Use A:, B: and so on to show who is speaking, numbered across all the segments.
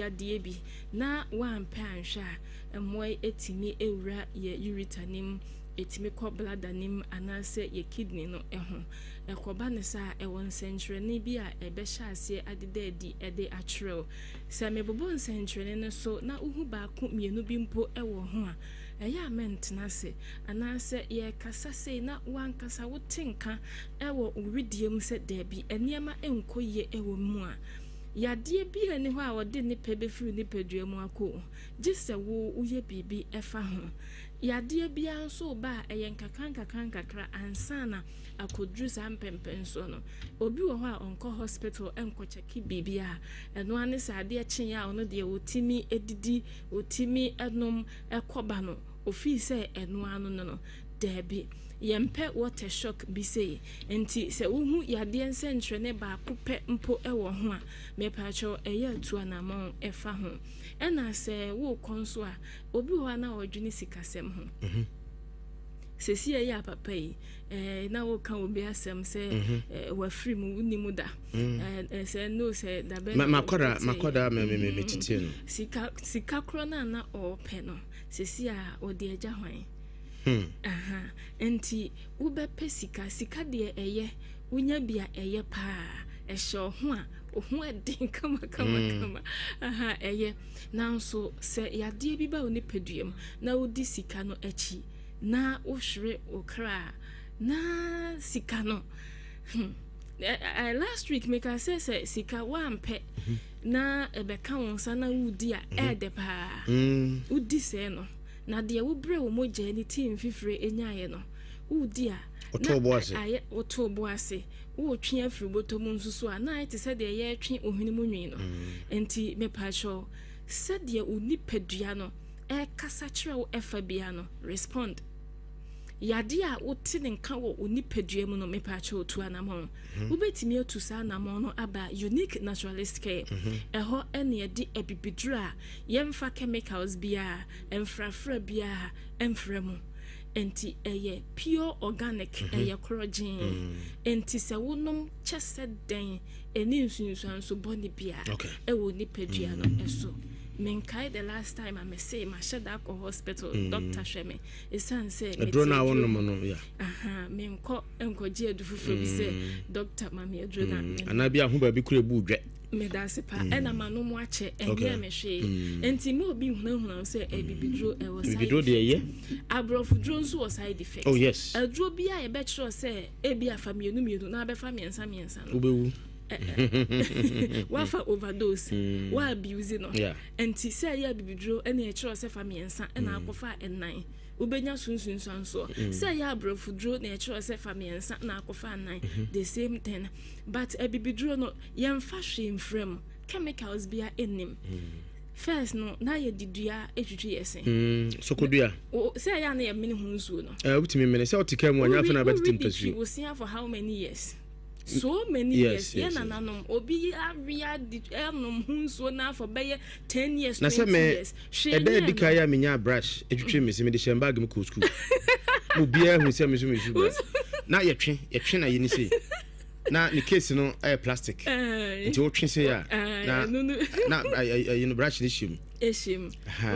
A: Yadeɛ bi na woampɛ anhwɛ a, mmoa yi tumi wura yɛ ureter no mu, ɛtumi kɔ bladder no mu anaasɛ yɛ kidney no ho. Ɛkɔba no saa a, ɛwɔ nsɛnkyerɛnne bi a ɛbɛhyɛ aseɛ adeda adi de akyerɛ wo. Sɛ mebobɔ nsɛnkyerɛnne no so na wohu baako mmienu bi mpo wɔ ho a, ɛyɛ a mɛntena ase. Anaasɛ yɛrekasa sei na wo ankasa wote nka wɔ wo wedeɛ mu sɛ daabi, nneɛma nkɔ yie wɔ me mu a, Yadeɛ biara nni hɔ a ɔde ne pɛ bɛfiri wo nipadua mu akɔ o, gye sɛ wo woyɛ biribi fa ho. Yadeɛ biara nso reba a, ɛyɛ nkakrankakra ansa na akɔduru saa mpɛnpɛnsoɔ no. Obi wɔ hɔ a ɔnkɔ hospital nkɔkyɛke biribiara, ɛno ara ne sɛ adeɛ kyeeɛ a ɔno deɛ ɔtumi didi, ɔtumi nom kɔ ba no, ɔfii sɛ ɛno ara no no. Daabi, yɛmpɛ water shock bi sei. Nti sɛ wohu yadeɛ nsɛnkyerɛnne baako pɛ mpo wɔ ho a, mepaakyɛw ɛyɛ a tu anamɔn fa ho. Ɛna sɛ worekɔ nso a, obi wɔ hɔ a na ɔredwene sikasɛm ho. Mhm. Sɛsi ɛyɛ a papa yi, eh, na woka obi asɛm sɛ mhm. eh, wafiri mu, wonni mu da. Mm. Eh, eh, sɛ no sɛ dabɛ.
B: Makɔda, makɔda me me me me tete no.
A: Sika sika korɔ no a na ɔrepɛ no, sɛsi a ɔde agya hwan? Hmm. Aha. Nti wobɛpɛ sika. Sika deɛ ɛyɛ, wonya bi a ɛyɛ paa. Ɛhyɛ wo ho a, wo ho ɛden kama kama hmm. kama. Aha, ɛyɛ. Nanso sɛ yadeɛ bi ba wo nipadua mu na wodi sika no akyi na wohwere wo kra a, na sika no hmm. Last week meka sɛ sɛ sika woampɛ mhm. na ɛbɛka wo nsa na wodi a mhm. ɛɛdɛ paa. Mm. Wodi sɛɛ no. Na deɛ wobrɛ wo mogya ne tii mfifire nyaeɛ no, woredi a, na ayɛ wotoo bo ase, woretwe afiri bɔtɔ mu nso so a, na ayɛ te sɛ deɛ yɛretwe wo hwene mu nwi no. Enti mepakyɛw, sɛdeɛ wo nipadua no rekasa kyerɛ wo ɛfa biara no, respond. Yadeɛ a wote ne nka wɔ wo nipadua mu no, mepakyɛw tu anamɔn. Wobɛtumi atu saa anamɔn no aba Unique Naturalist Care. Ɛhɔ na yɛde abibiduro a Yɛmfa chemicals biara, mfrafra biara mfra mu. Nti ɛyɛ pure organic, mhm. ɛyɛ korɔgyee. Mm. Nti sɛ wonom kyɛ sɛ dɛn, ɛni nsunsuanso bɔne biara ɛwɔ nipadua no mm. so. Menkae the last time a mese mahyɛ da akɔ hospital, mm. doctor hwɛ me. Ɛsiane sɛ
B: aduro no a wonom no, yeah.
A: Aha, menkɔ nkɔgye adu foforɔ bi sɛ doctor ma me aduro na.
B: Anaa bi a ho baabi kura ebu dwɛ.
A: Medase pa mm. ɛna ma no mu akyɛ ɛnyɛ me hwee mm. nti mo obi hunahuna wo sɛ abibiduro mm. ɛwɔ side
B: effect deɛ yɛ
A: aborɔfo duro nso wɔ side effect
B: oh yes
A: aduro bi a yɛbɛkyerɛ sɛ ebi afa mmienu mmienu na abɛfa mmiɛnsa mmiɛnsa
B: no wobɛwu
A: wafa overdose mm. wa abuse no yeah. nti sɛ ɛyɛ abibiduro ɛna ɛkyerɛ sɛ fa mmiɛnsa ɛna mm. akɔfa ɛnan wobɛnya so nsunsuansoɔ mm. sɛ ɛyɛ aborɔfo duro na ɛkyerɛ sɛ fa mmiɛnsa na akɔfa nnan mm-hmm. the same thing but abibiduro no Yɛmfa hwee mfra mu, chemicals bia nnim. First no, na yɛde dua etwitwi yɛ se.
B: Mm, sokodua.
A: Sɛ ɛyɛ a na yɛmene ho nsuo no.
B: Ɛɛ, wotumi mene sɛ ɔte kaa mu a, nyɛ afei na abɛtete mpasuo.
A: Wowiri de twi wo sea for how many years? So many years. Yɛ nananom, obi awia de ɛnom ho nsuo na for bɛyɛ 10 years, 20 years.
B: Hwee nyɛ no. Ɛda edi kan a menyaa brush etwitwi me se, mede hyɛn bag mu kɔɔ sukuu. Obiara hu sɛ me nso mesu brush. Na yɛtwe, yɛtwe na yɛni sei. Na ne case no ɛyɛ plastic nti wotwe se a na na ɛyi no brush no hyɛ mu.
A: Ɛhyɛ mu.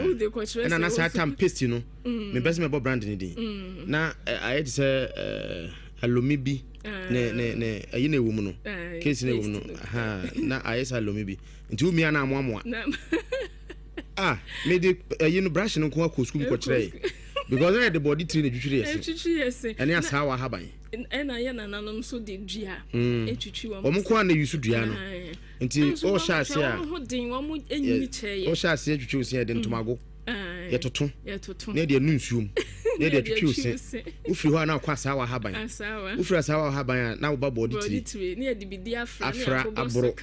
A: Wode kɔkyerɛ
B: sɛ ɛna na saa tam paste no mm. mepɛ sɛ mɛbɔ brand no din mm. na ayɛ te sɛ alomi bi ne ne ne ɛyi na ɛwɔ mu no case na ɛwɔ mu no na ayɛ sɛ alomi bi nti wo mia na amoamoa ah mede ɛyi no brush no nko akɔ sukuu mu kɔkyerɛ because ɛyɛ de bɔde tiri na etwitwiri yɛ se ɛne asaawa ahaban.
A: Ɛna yɛ nananom nso de dua mm. etwitwi wɔn.
B: Wɔn nko ara na yusu dua no. Nti ɔhyɛ ase a
A: wɔn ho den wɔn enyini kyɛ
B: yɛ. Ɔhyɛ ase atwitwi osin yɛ de ntomago. Yɛtoto. Yɛtoto. Na yɛde anu nsuo mu. Na yɛde atwitwi osin. Wofiri hɔ a na akɔ asaawa ahaban.
A: Asaawa.
B: Wofiri asaawa ahaban a na woba bɔɔde tiri.
A: Bɔɔde tiri na yɛde bidi afra.
B: Afra aboro.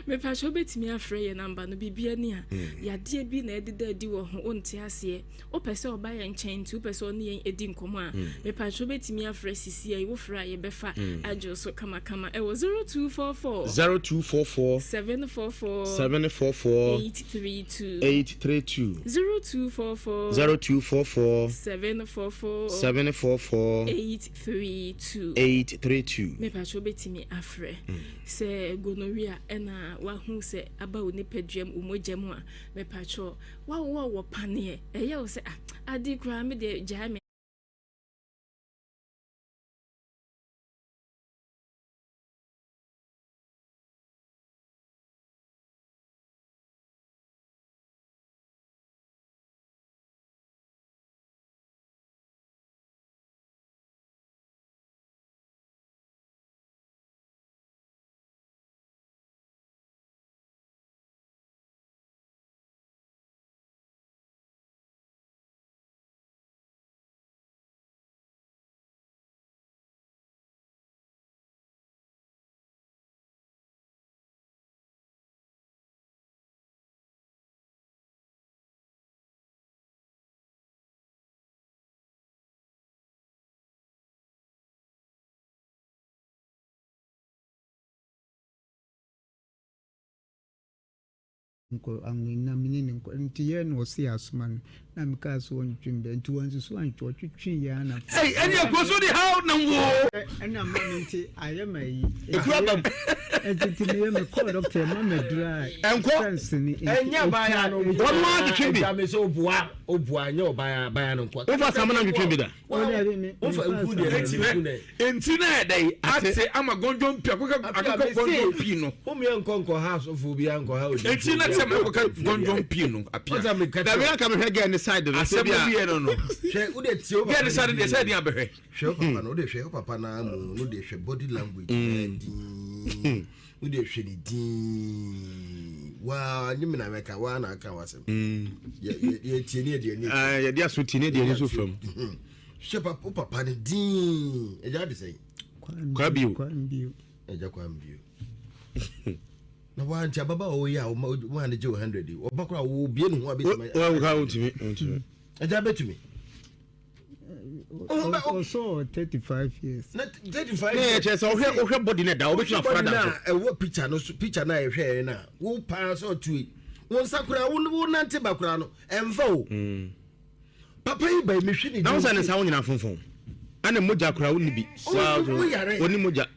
A: Mepakyɛ wobɛtumi afrɛ yɛ namba no biribia ni a mm. yadeɛ bi na ɛdeda adi wɔ ho wonte aseɛ Wopɛ sɛ ɔba yɛn nkyɛn nti wopɛ sɛ ɔne yɛn di nkɔmmɔ a, mepakyɛ wobɛtumi afrɛ sisi yi, wofrɛ a yɛbɛfa agye wo so kamakama ɛwɔ 0244
B: 0244
A: 744
B: 744
A: 832
B: 832
A: 0244
B: 0244
A: 744
B: 744
A: 832
B: 832.
A: Mepakyɛ wobɛtumi afrɛ sɛ gono. gonorrhea ɛna wahu sɛ aba wo nipadua mu, wo mogya mu a, mepakyɛw, wawowɔ wɔ paneɛ, ɛyɛ wo sɛ ah, ade koraa me deɛ gyae me.
C: Nkɔ anwena me ne no nkɔ nti yɛ na ɔse asoma no na me kaa sɛ ɔntwe mbɛ nti wansusu antwe ɔtwetwe yɛ ana
D: Ei ɛne akuro so de haw nam woo.
C: Ɛna ma me nti ayɛ ma yi.
B: Ekuro aba mu.
C: Nti nti meyɛ me kɔɔ dɔkta ɛma me duro a.
B: Ɛnkɔ.
C: Fɛnse ni.
E: Ɛnyɛ abaayaa no.
B: Wɔn ara twetwe bi.
E: Ɛgya me sɛ obua obua ɛnyɛ ɔbaayaa abaayaa no nko.
B: Wofa samina ntwetwe bi da.
E: Wofa nku deɛ
D: Eti hwɛ nti na yɛ dɛ ate ama gɔnjɔn pii akɔka akɔka gɔnjɔn pii no.
E: Womia nkɔ nkɔ ha asɔfo bi ankɔ ha odi.
D: Eti na te ama akɔka gɔnjɔn pii no apia.
B: Dabi anka mehwɛ gɛɛ ne side no.
D: Asɛm bi yɛ no no.
E: Hwɛ wo de tie wo papa.
D: Gɛɛ ne side deɛ sɛ ɛde abɛhwɛ.
E: Hwɛ wo papa no wo de hwɛ wo papa na mu no de hwɛ body language na din. Wo de hwɛ ne din. Waa nye me na mɛka waa na aka wasɛm. Yɛ yɛ tie ne yɛ de ani.
B: Ah yɛ de aso tie ne de ani so fam.
E: Hwɛ papa wo papa ne din. Ɛgya de sɛn.
B: Kwa bio.
C: Kwa bio.
E: Ɛgya kwa bio. Na waa nti ababa a wɔyɛ a wɔn a ne gye wo 100 yi ɔba koraa wo bie ne ho abɛtumi.
B: Wa wo ka wontumi wontumi.
E: Ɛgya bɛtumi.
C: Ɔsɔ 35 years.
E: Na 35
B: years. Ne kyerɛ sɛ ɔhwɛ ɔhwɛ body na da ɔbɛtumi afra da so.
E: Ɛwɔ picture no so picture na ɛhwɛ yɛn na wo paa sɛ ɔtu yi wo nsa koraa wo wo nante ba koraa no ɛnfa o. Mm. Papa yi ba yi mehwɛ ne.
B: Na wo sɛ ne nsa wo nyinaa fonfon. Ɛna mogya koraa wo ni bi.
E: Wo yare.
B: Wo ni mogya.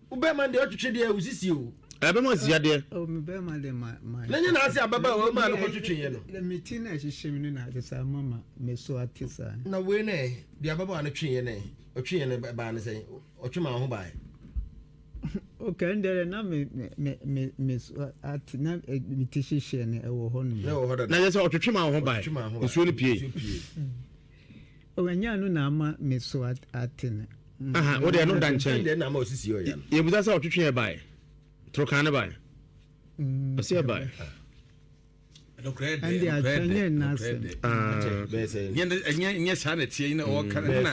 E: Wo bɛrima deɛ ɔtwetwe deɛ wo sisi o.
B: Ɛbɛma sisi adeɛ.
C: O mi bɛrima deɛ ma ma.
E: Na nye na ase ababaawa maa no kɔtwetwe yɛ no.
C: Mi ti na ɛhyehyɛ mi no na ate saa mama mi so ate saa.
E: Na wei na ɛ deɛ ababaawa no twe yɛ no ɛ ɔtwe yɛ no baa no sɛn ɔtwe maa ho baa.
C: Ok ndɛrɛ na me me me me so ate na mi ti hyehyɛ no ɛwɔ hɔ nom.
E: Na ɛwɔ hɔ dada.
B: Na yɛ sɛ ɔtwetwe maa ho baa nsuo no pie.
C: Ɛnyɛ ɛno na ama me so ate no.
B: Aha, wo deɛ ɛno da nkyɛn.
E: Ɛndeɛ na ama osisi ɔya no.
B: Yɛbusa sɛ ɔtwetwe yɛ bae. Torokan ne bae. Ɔsi yɛ bae.
C: Ɛndeɛ atwa nyɛ n'asɛm.
D: Ɛnyɛ saa na ɛteɛ yi na ɔka no na.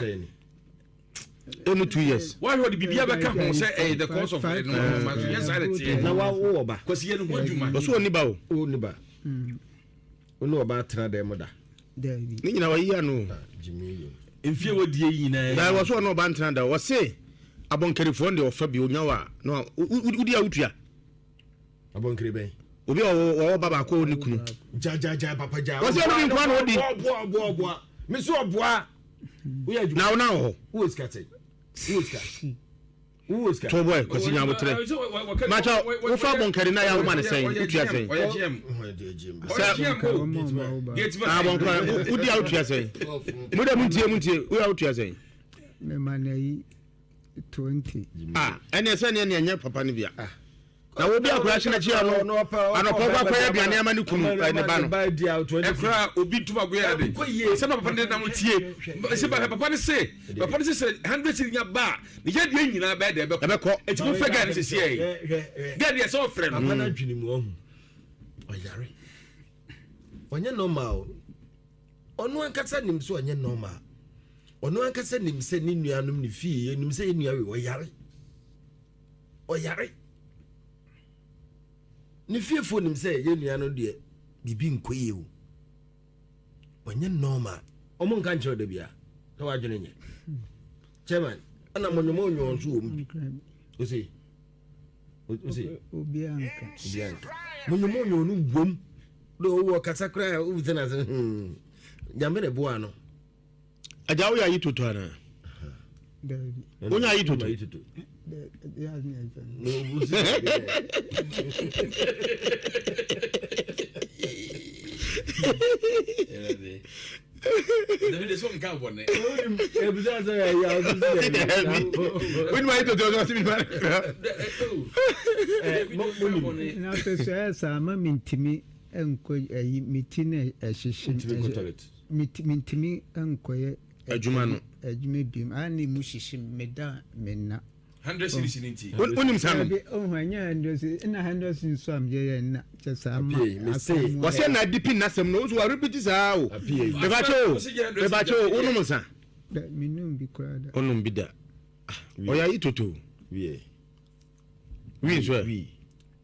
B: Ɛmu 2 years.
D: Wahwɛ ɔde biribi abɛka ho sɛ ɛyɛ the cause of ɛno ɔma so nyɛ saa na ɛteɛ.
E: Na wawo ɔba.
D: Kwasi yɛ ne ho adwuma.
B: Ɔso ɔni ba o.
E: Ɔni ba. Wo ne ɔbaa tena dɛn mu da?
C: Daabi.
B: Ne nyinaa wayiyi ano.
E: Ah, Jimmy yom.
D: Mfie wadie yi nyinaa.
B: Na wɔ so ɔne ɔbaa ntena da. Ɔse abɔnkɛrifoɔ no deɛ ɔfa bi onya wa na wodi a wotua.
E: Abɔnkɛri bɛn?
B: Obi a ɔwɔ ba baako a ɔne kunu.
E: Gya gya gya papa gya.
B: Wɔsi ɔno bi nkoa na ɔdi.
E: Ɔboa ɔboa ɔboa. Mesi ɔboa. Woyɛ adwuma.
B: Na wo na wɔ hɔ.
E: Wowɔ sika sɛn? Wowɔ sika. Wowɔ sika.
B: To boy kwasi nya abotrɛ. Macha wofa bonkari na ya woma ne sɛn wotua sɛn. Sɛ abonkari wodi a wotua sɛn. Mo de muntie muntie wo ya wotua sɛn.
C: Me ma na yi 20.
B: Ah ɛne sɛ ne ne ɛnyɛ papa no bia. Ah. Na obi akora hyɛ n'akyi ano anɔpɔ kɔ akɔyɛ aduane ama ne kunu ne ba no.
D: Ɛkora obi ntoma agoyɛ ade sɛ na papa ne nam tie sɛ papa ne se papa ne se sɛ hundred cedi nya ba a ne yɛ deɛ nyinaa bɛyɛ deɛ
B: ɛbɛkɔ
D: eti mo fɛ gɛɛ ne sisi yɛ gɛɛ deɛ sɛ ɔfrɛ no.
E: Papa n'adwene mu ɔhu ɔyare ɔnyɛ normal ɔno ankasa nim sɛ ɔnyɛ normal ɔno ankasa nim sɛ ne nuanom ne fie nim sɛ yɛ nua wei ɔyare. Ɔyare. Ne fiefoɔ nim sɛ yɛn nua no deɛ biribi nkɔ yie o. Ɔnyɛ normal. Ɔmo nka nkyerɛ da bia na wadwene nyɛ. Chairman, ɛna mo nyɔmɔ nyɔɔ nso wɔ mu bi. Ose, ose.
C: Obiara nka.
E: Obiara nka. Mo nyɔmɔ nyɔɔ no wom. De ɔwɔ kasa koraa wobisa no ase hmm. Nyame na ɛboa no.
B: Agya woyɛ ayi toto anaa?
C: Daabi.
B: Wonya ayi toto?
C: Na afei so ɛyɛ saa ma mentumi nkɔ ayi me ti na ɛhyehye mentumi nkɔyɛ
B: adwuma no
C: adwuma bi mu a na emu hyehye me meda menna.
D: Hundred series ni nti.
B: Wonim saa nom?
C: Dabi, ohun ɛnyɛ hundred series, ɛna hundred series nso a meyɛ yɛ nna kyɛ saa ma asɛm.
B: Wɔsɛ na adi pin n'asɛm no, nso wa repeat saa o. Mebakyɛ o, mebakyɛ o, wonom nsa?
C: Da, menum bi koraa da.
B: Wonom bi da. Ah, ɔyɛ ayi toto.
E: Wie.
B: Wie nso ɛ?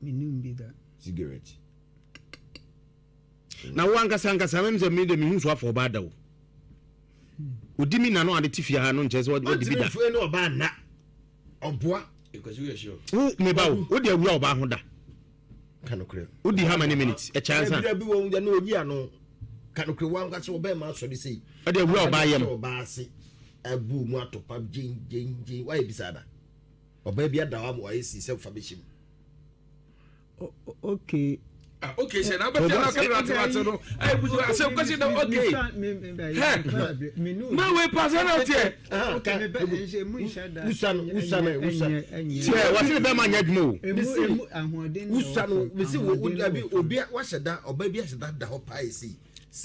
C: Menum bi da.
E: Cigarette.
B: Na wo ankasa ankasa mem sɛ me de mehu so afɔ ɔbaa da o. Odi mi na no ade te fie ha no nkyerɛ sɛ ɔde bi da.
E: Ɔntumi ne ɔbaa nna. Ɔboa.
B: Wo me ba o, wo de awura ɔbaa ho da.
E: Kanokorɛ.
B: Wo di how many minutes? Ɛkyɛ ansa.
E: Ɛbi bi wɔn na oyi ano. Kanokorɛ wo ankasa ɔbɛn ma asɔre sei.
B: Ɔde awura ɔbaa yam.
E: Ɔbaa ase abu mu atopa gyen gyen gyen. Wayɛ bisa da. Ɔbaa bi ada hɔ ama wayɛ si sɛ fa bɛhyɛ mu.
C: Okay.
D: Ah, okay, sɛ na bɛtɛ na kɛlɛ ate ate no. Ayi busu asɛm kwasi na okay. Hɛ. Ma wei pa sɛ na teɛ.
E: Wusa no wusa no wusa.
B: Tiɛ wasi ne bɛɛ ma nyɛ adwuma o.
E: Wusa no mesi wo obi obi wahyɛ da ɔbaa bi ahyɛ da da hɔ paa esi.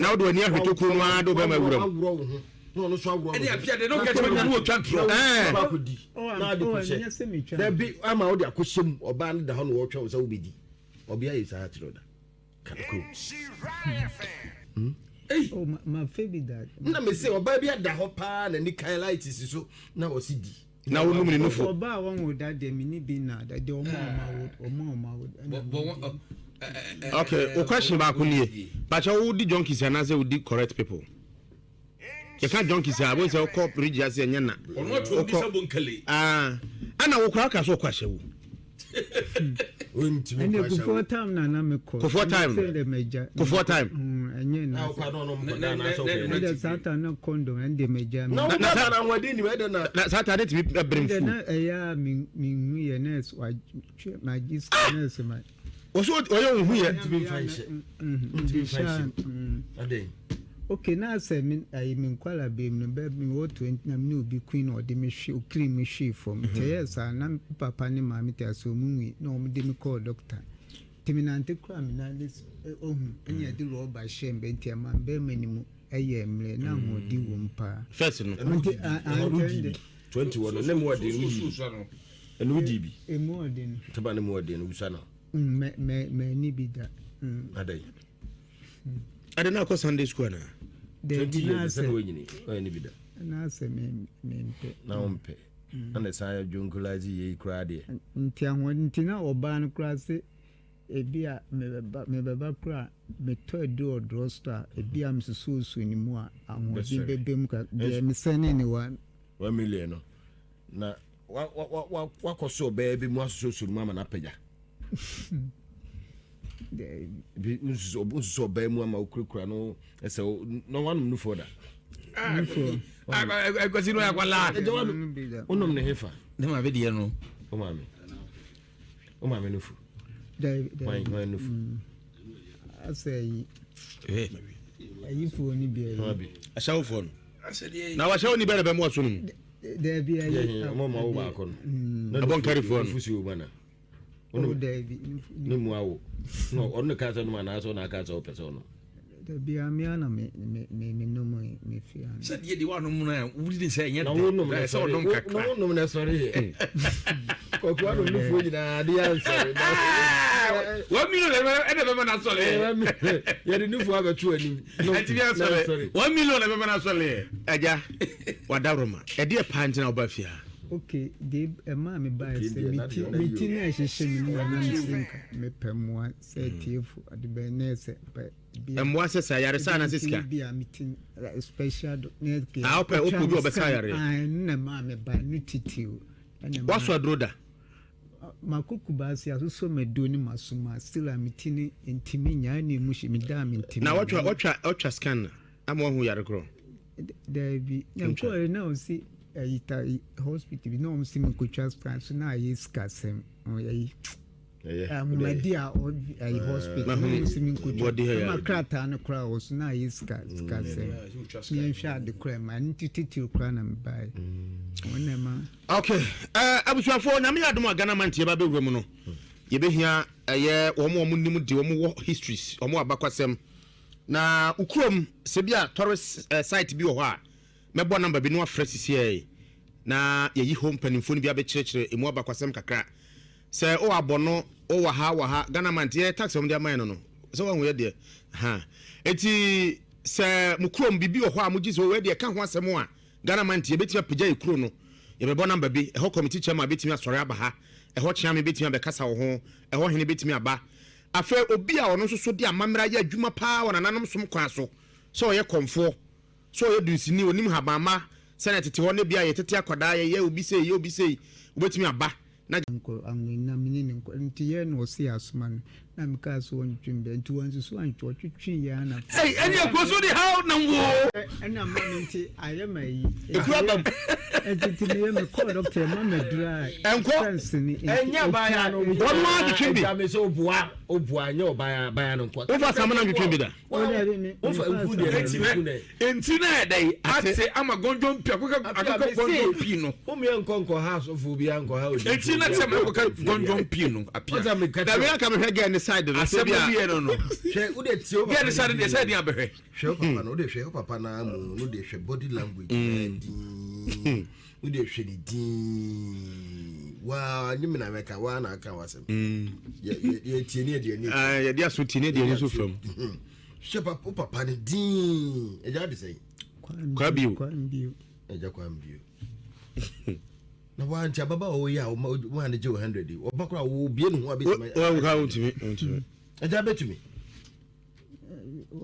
B: Na wode w'ani ahwɛ tokuro no ara de wobɛma awura mu.
E: Aworɔ wo ho na ɔno nso aworɔ ne ho.
D: Ɛne apia de na ɔka kyerɛ no ɔtwa ntorɔ.
B: Ɛɛ.
E: Ɔba akɔdi na ade kɔhyɛ. Dabi ama wode akɔhyɛ mu ɔbaa no da hɔ na ɔretwɛn wo sɛ wobɛdi. Ɔbea yɛ saa kyerɛ da. Kanakuro.
C: Hmm? Oh, ma fe bi da.
E: Na me se ɔbaa bi ada hɔ paa na ni kan light si so na ɔsi di.
B: Na wonum ne nufo.
C: Ɔbaa wɔn wo da deɛ me ni bi na da deɛ ɔmo a ɔmo awo ɔmo a ɔmo awo.
B: Okay, o question baako nie. Bakyɛ wo di junkies anaasɛ wo di correct people? Yɛka junkies a, wọ́n sɛ ɔkɔ bridge ase ɛnyɛ na.
D: Ɔno ato obi sɛ bonkale.
B: Ah, ɛna wo koraa ka so ɔkɔ ahyɛ wo.
C: Ɛnna Kufuor time na na mekɔ.
B: Kufuor time. Kufuor time.
C: Ɛnyɛ na. Ɛnna saa time na condom ɛnde mɛgya.
E: Na wo bɛba na ahoɔden nim ɛdɛ na.
B: Na saa time ne tumi ɛbere
C: nfu. Ɛnna na ɛyɛ a mi mi hu yɛ nɛɛse wa twɛ ma gye sika nɛɛse ma.
B: Wɔso ɔyɛ wo hu yɛ.
E: Ntumi nfa nhyɛ. Ntumi nfa nhyɛ. Adɛn.
C: Okay na sɛ me ayi me nkwala bere mu no bɛ me wɔ 20 na me ne obi kui na ɔde me hwe okiri me hwee fam nti ɛyɛɛ saa na me papa ne maame te ase ɔmo nwui na ɔmo de me kɔɔ doctor nti me nante koraa me nan ne ohu ɛna yɛde rɔba hyɛɛ me bɛ nti ɛma me bɛrima ne mu ɛyɛɛ mmerɛ na ahoɔden wɔ mu paa.
B: First no.
C: Nti a a nti ɛnde.
E: 20 wɔ no ne mu ɔden no wudi bi ɛno wudi bi.
C: Emu ɔden no.
E: Taba ne mu ɔden no wusa no.
C: Mɛ mɛ mɛ ni bi da.
E: Adɛn.
B: Ade na akɔ Sunday school anaa?
C: Dabi
E: na asɛ na wanyini ɔyɛ ne bi da.
C: Na asɛ me me mpɛ.
E: Na wo mpɛ. Ɛna san yɛ dwonkolazi yei koraa deɛ.
C: Nti ahoɔden nti na ɔbaa no koraa se ebi a mebɛba mebɛba koraa metɔ aduro wɔ drug store a ebi a mesusuosuo ne mu a ahoɔden bɛbɛ mu ka deɛ mesɛne ne wa.
E: 1 million no na wa wa wa wakɔ so ɔbaa bi mu asusuosuo ne mu ama no apagya. Bi nsusu ɔbaa mu ama okurakura no ɛsɛ na wanom nufoɔ da.
D: Akwasi no akwala.
E: Wonom ne hefa.
D: Ne maame deɛ no.
E: O maame. O maame nufu. Hwan hwan nufu.
C: Asɛ ayi. Ayifoɔ ni bi ayi.
B: Ahyɛwofoɔ no. Na wahyɛwo ni bɛrɛ bɛ mu ɔso no mu.
C: Dɛbi ayi.
E: Ɔmo ma wo baako no.
B: Abɔnkarifoɔ no.
E: Nufu si wo ba na.
C: Oh, daabi.
E: Ne mu awo. No, ɔno ne ka sɛ nom anaasɛ ɔno aka sɛ ɔpɛ sɛ ɔnom.
C: Dabi a me ana me me me me nom me fi ano.
D: Sɛ deɛ deɛ wanom no a wodi ne sɛ ɛnyɛ
E: dɛ. Na wonom na
D: sɛ ɔnom kakra.
E: Na wonom na sɔre yɛ. Kɔkɔ anom no fuo nyinaa de yɛ ansɔre.
D: 1 million ɛna bɛma no asɔre.
E: Yɛde ne fuo abɛto anim.
D: Ɛtumi asɔre. 1 million na bɛma no asɔre.
B: Agya wadaworoma ɛdeɛ paa ntina woba fie ha.
C: Okay, deɛ ɛmaa me baeɛ sɛ me ti me ti na ɛhyehyɛ me mu na me se nka mepɛ mmoa sɛ tiefo ade bɛn na ɛsɛ pɛ
B: bi a mmoa sɛ sɛ ayaresa anaasɛ sika
C: bi a me ti special do na ɛkɛ
B: ah wopɛ wopɛ obi a ɔbɛsa ayareɛ
C: ah ɛno na ɛmaa me baeɛ no titiw ɛna ɛmaa
B: waso aduro da
C: makɔ Kumasi asosɔ m'aduro ne m'asoma still a me ti no ntumi nyaa na emu hye me da a mentumi
B: na watwa watwa watwa scan ama wahu yare korɔ
C: Daabi na nkɔɔre na ɔsi. ayi ta hospital bi na wɔn si mi nkotwa scan so na ayɛ sikasɛm ayi ahomadi a ayi hospital na wɔn si mi nkotwa ama krataa no koraa wɔ so na ayɛ sika sikasɛm ne yɛn hwɛ ade koraa ma ne ti titiri koraa na mi ba yi wɔn na ɛma.
B: Okay ɛɛ abusuafoɔ nyame yɛ adom a Ghana man tiɛ ba bɛwura mu no yɛbɛhia ɛyɛ wɔn a wɔn nim de wɔn wɔ histories wɔn abakwasɛm na okurom sɛ bi a tourist site bi wɔ hɔ a. Mɛbɔ number bi na wafrɛ sisiɛi na yɛyi hɔ mpanimfoɔ no bi abɛkyerɛkyerɛ ɛmu abakwasɛm kakra. Sɛ o abɔ no o wɔ ha wɔ ha Ghana man nti yɛ tax a wɔde ama yɛn no no sɛ wahu yɛ deɛ ha eti sɛ mo kurom biribi wɔ hɔ a mogye sɛ o ɛdeɛ ka ho asɛm a Ghana man nti yɛbɛtumi apagya yɛ kuro no yɛbɛbɔ number bi ɛhɔ committee chairman bɛtumi asɔre aba ha ɛhɔ kyeame bɛtumi abɛkasa wɔ ho ɛhɔ hene bɛtumi aba afei obi a ɔno nso so de amammerɛ ayɛ adwuma paa wɔ nananom som kwan so sɛ ɔyɛ kɔmfoɔ Sɛ ɔyɛ dunsini, onim nhabamma, sɛnea tete hɔ no ebia yɛtete akwadaa, yɛyɛ obi sei, yɛyɛ obi sei, wobetumi aba na.
C: Nkɔ anwena me ne no nkɔ nti yɛ na ɔse asoma no na me kaa sɛ ɔntwe mbɛ nti wansusu antwe ɔtwetwe yɛ ana.
D: Ei ɛne akuro so de haw nam woo.
C: Ɛna ma me nti ayɛ ma yi.
B: Ekuro aba mu.
C: Nti nti meyɛ me kɔɔ doctor ɛma me duro a.
B: Ɛnkɔ.
C: Fɛnse ni.
E: Ɛnyɛ abaayaa no nko.
B: Wɔn ara twetwe bi.
E: Ɛgya me sɛ oboa oboa ɛnyɛ ɔbaayaa abaayaa no nko.
B: Wofa samina ntwetwe bi da.
D: Enti na ɛdɛ yi ate ama gɔnjɔn pii akɔka akɔka gɔnjɔn pii no.
E: Womia nkɔ nkɔ ha asɔfo bi ankɔ ha odi.
D: Enti na sɛ akɔka gɔnjɔn pii no apia.
B: Dabi anka mehwɛ gɛɛ ne side no.
D: Asɛm bi yɛ no no.
E: Hwɛ wo de tie o.
D: Gɛɛ ne side deɛ sɛ ɛdeɛ abɛhwɛ.
E: Hwɛ o papa no wo de hwɛ o papa na amu no de hwɛ body language na din. Wo de hwɛ ne din. Waa nye me na mɛka waa na aka wasɛm. Yɛ yɛ yɛ tie ne yɛ deɛ ni.
B: Ah yɛ de aso tie ne deɛ ni so fam.
E: Hwɛ papa papa ne din. Ɛgya de sɛn.
B: Kwa bio.
C: Kwa bio.
E: Ɛgya kwa bio. Na waa nti ababa a ɔyɛ a wɔn a ne gye o 100 yi ɔba koraa wɔ bie ne ho abɛtumi.
B: Wɔn ka wɔntumi wɔntumi.
E: Ɛgya bɛtumi.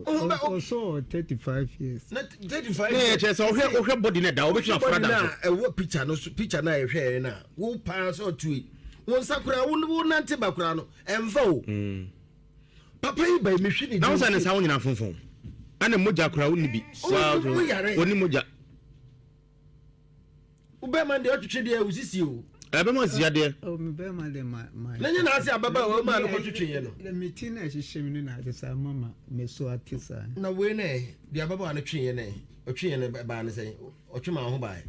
C: Ɔsɔ 35 years.
E: Na 35
B: years. Ne yɛ kyerɛ sɛ ɔhwɛ ɔhwɛ body na da ɔbɛtumi afra da
E: so. Ɛwɔ picture no so picture na yɛhwɛ yɛn na wo paa sɛ ɔtu yi wo nsa koraa wo wo nante ba koraa no ɛnfa o. Mm. Papa yi ba yi mehwɛ ne.
B: Na wo sɛ ne nsa wo nyinaa fonfon ɛna mogya koraa wo ni bi.
E: Wo yare.
B: Wo ni mogya.
E: Wo bɛrima deɛ ɔtwetwe deɛ wo sisi o.
B: Ɛ bɛrima sisi adeɛ.
C: O mi bɛrima deɛ ma ma.
E: Ne nyɛ n'ase ababaawa o maa no kɔ twetwe yɛ no.
C: Mi ti na ɛhyehyɛ mi no na ate saa mama mi so ate saa.
E: Na wei na ɛ deɛ ababaawa no twe yɛ na ɛ ɔtwe yɛ no baa ne sɛn ɔtwe maa ho baa yɛ.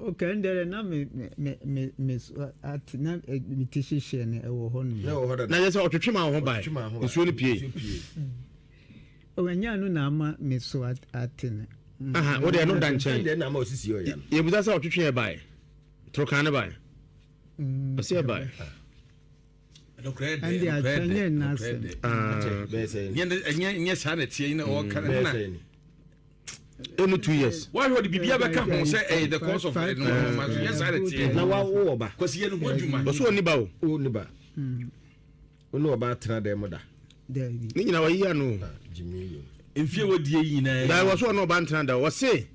C: Ok ndɛrɛ na me me me me so ate na mi ti hyehyɛ no ɛwɔ hɔ nom.
E: Na ɛwɔ hɔ dada.
B: Na yɛ sɛ ɔtwetwe maa ho baa nsuo no pie.
C: Ɛnyɛ ɛno na ama me so ate no.
B: Aha, wo deɛ ɛno da nkyɛn.
E: Ɛndeɛ na ama osisi ɔya no.
B: Yɛbusa sɛ ɔtwetwe yɛ bae. Torokan ne bae. Ɔsi yɛ bae.
C: Ɛndeɛ akyɛ nyɛ nna asɛm.
D: Nyɛ saa na ɛteɛ yi na ɔka no na.
B: Ɛnu 2 years.
D: Wahwɛ ɔde biribi abɛka ho sɛ ɛyɛ the cause of ɛno ɔma so nyɛ saa na ɛteɛ.
E: Na wa wo wɔ ba.
D: Kwasi yɛ ne ho adwuma.
B: Ɔso ɔni ba o.
E: Ɔni ba. Wo ne ɔbaa tena dɛn mu da?
C: Daabi.
B: Ne nyinaa wayiyi ano.
D: Mfie wɔ die yi nyinaa.
B: Daa wɔ so ɔne ɔbaa ntena da. Ɔse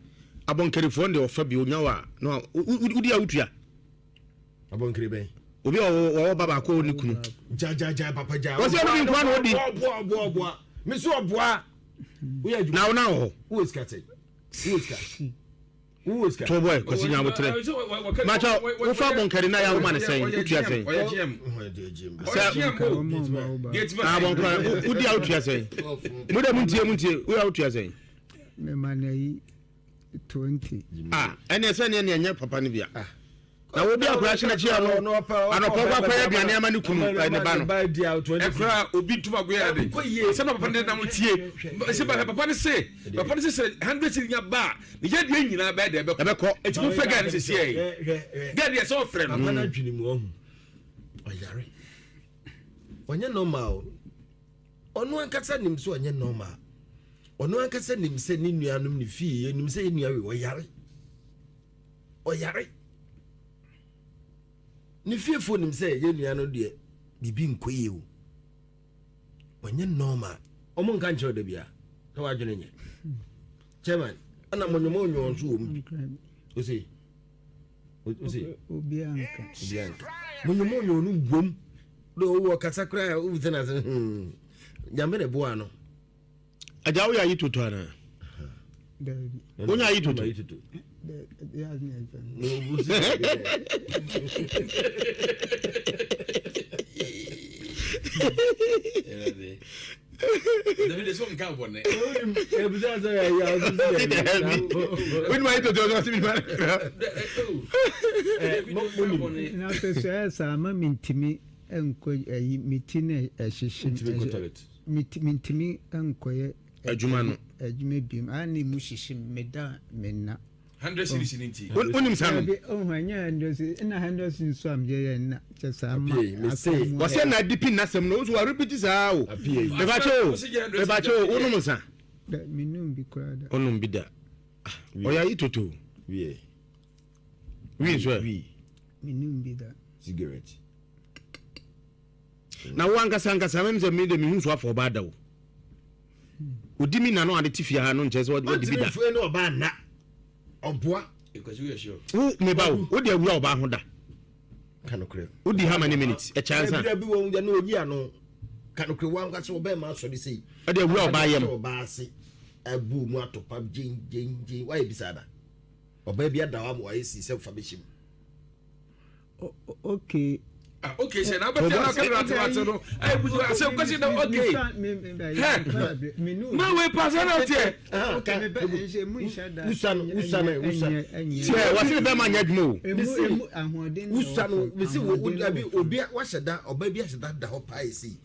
B: abɔnkarifoɔ deɛ ɔfa bi onya wa na wodi a wotua.
E: Abɔnkari bɛn?
B: Obi a ɔwɔ ba baako a ɔne kunu.
E: Gya gya gya papa gya.
B: Wɔsɛ ɔno bi nkoa na ɔdi.
E: Ɔboa ɔboa ɔboa. Me so ɔboa. Woyɛ adwuma.
B: Na wo na wɔ hɔ.
E: Wowɔ sika sɛn? Wowɔ sika.
B: To boy kwasi nya abotrɛ makyɛ wofa bɔnkari na yɛ woma ne sɛn wotua sɛn sɛ abɔnkari wodi a wotua sɛn mo dɛ montie montie woyɛ wotua sɛn
C: mema no ayi 20
B: ah ɛneɛ sɛ neɛ neɛ nyɛ papa no bia na wobi akora hyɛ n'akyi ano anɔpɔ kɔ akɔyɛ aduane ama ne kunu ne ba no.
D: Ɛkora obi ntoma agoyɛ ade sɛ papa no nam tie sɛ papa no se papa no se sɛ 100 cedi nya ba a ne yɛ deɛ nyinaa bɛyɛ deɛ ɛbɛkɔ
B: ɛbɛkɔ
D: eti mo fɛ gɛɛ no sisi yɛ gɛɛ deɛ sɛ ɔfrɛ no.
E: Papa no adwene mu ɔhu ɔyare ɔnyɛ normal ɔno ankasa nim sɛ ɔnyɛ normal ɔno ankasa nim sɛ ne nuanom ne fie nim sɛ yɛ nua wei ɔyare. Ɔyare. Ne fiefoɔ nim sɛ yɛn nua no deɛ biribi nkɔ yie o. Ɔnyɛ normal. Ɔmo nka nkyerɛ da bia na wadwene nyɛ. Chairman, ɛna mo nyɔmɔ nyɔɔ nso wɔ mu bi. Ose, ose.
C: Obiara nka.
E: Obiara nka. Mo nyɔmɔ nyɔɔ no wom. De ɔwɔ kasa koraa wobisa no ase hmm. Nyame na ɛboa no.
B: Agya woyɛ ayi toto anaa?
C: Dabi.
B: Wonya ayi toto?
C: Na sɛ sɛ ɛyɛ saa ma mentumi nkɔ ayi me ti na ɛhyehye mentumi nkɔyɛ
B: adwuma no
C: adwuma biom a na emu hyehye me meda a menna.
D: Hundred series ni nti.
B: Wonim sa no?
C: Dabi, oh, ɛnyɛ hundred series. Ɛna hundred series nso a meyɛ yɛ nna kyɛ saa ma asɛm mu.
B: Wɔsɛ na adi pin n'asɛm no, nso wɔarepiti saa o. Mebakyɛ o, mebakyɛ o, wonom nsa?
C: Da, menum bi koraa da.
B: Wonom bi da. Ɔyɛ ayi toto.
E: Wie.
B: Wie nso ɛ?
C: Menum bi da.
E: Cigarette.
B: Na wo ankasa ankasa mem sɛ me de mehu so afɔ ɔbaa da o. Odi mi na no ade te fie ha no nkyerɛ sɛ ɔde bi da.
E: Ɔntumi ne ɔbaa nna. Ɔboa.
B: Wo me ba o, wo de awura ɔbaa ho da.
E: Kanokorɛ.
B: Wo di how many minutes? Ɛkyɛ ansa.
E: Ɛbi bi wɔn na oyi ano. Kanokorɛ wɔn ankasa ɔbɛn ma asɔre sei.
B: Ɛde awura ɔbaa yam.
E: Ɔbaa ase abu mu atopa gyen gyen gyen. Wayɛ bisa da. Ɔbaa bi ada hɔ ama wayɛ si sɛ fa bɛhyɛ mu.
C: Okay.
D: Ah, okay, sɛ na bɛtɛ na kɛlɛ ate ate no. Ayi busu asɛm kwasi na okay. Hɛ. Ma wei pa sɛ na teɛ.
E: Wusa no wusa no wusa.
B: Tiɛ wasi ne bɛɛ ma nyɛ adwuma o.
E: Wusa no mesi wo obi obi wahyɛ da ɔbaa bi ahyɛ da da hɔ paa esi.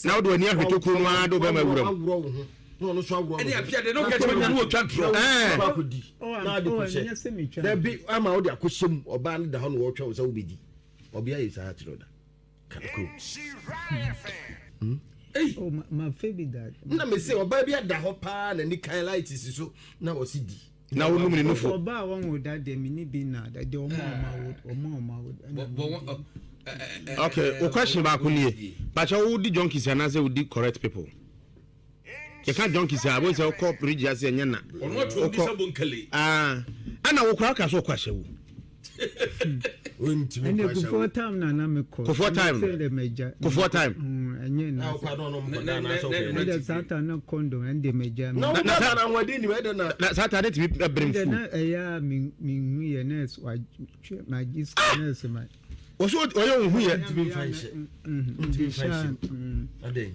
B: Na wode w'ani ahwɛ tokuro no ara de wobɛma awura mu.
E: Aworɔ wo ho na ɔno nso aworɔ
D: ne ho. Ɛne apia de no kɛkyɛ bɛ nyane wɔtwa ntorɔ.
E: Ɛɛ. Akɔdi na ade kɔhyɛ. Dabi ama wode akɔhyɛ mu ɔbaa no da hɔ na wɔtwɛn wo sɛ wobɛdi. Ɔbea yɛ saa kyerɛ da. Kanokuro.
C: Hmm? Oh, ma fe bi da.
E: Na me se ɔbaa bi ada hɔ paa na ni kan light si so na ɔsi di.
B: Na wo num ne nufo.
C: Ɔbaa wɔn wo da deɛ me ni bi na da deɛ ɔmo a ɔmo awo ɔmo a ɔmo awo.
B: Okay, o question baako nie. Bakyɛ wo di junkies anaasɛ wo di correct people? Yɛka junkies a, wọ́n sɛ ɔkɔ bridge ase ɛnyɛ na.
D: Ɔno ato obi sɛ bonkale.
B: Ah, ɛna wo koraa ka so ɔkɔ ahyɛ wo.
C: Ɛnna Kufuor time na na mekɔ.
B: Kufuor time. Kufuor time.
C: Ɛnyɛ na. Ɛnna saa time na condom ɛnde mɛgya.
E: Na wo na na ahoɔden nim ɛdɛ na.
B: Na saa time ne tumi ɛbere
C: nfu. Ɛnna na ɛyɛ a mi mi hu yɛ nurse wa twɛ ma gye sika nurse ma.
B: Wɔso ɔyɛ ohun yɛ.
E: Ntumi nfa nhyɛ. Ntumi nfa nhyɛ. Adɛn.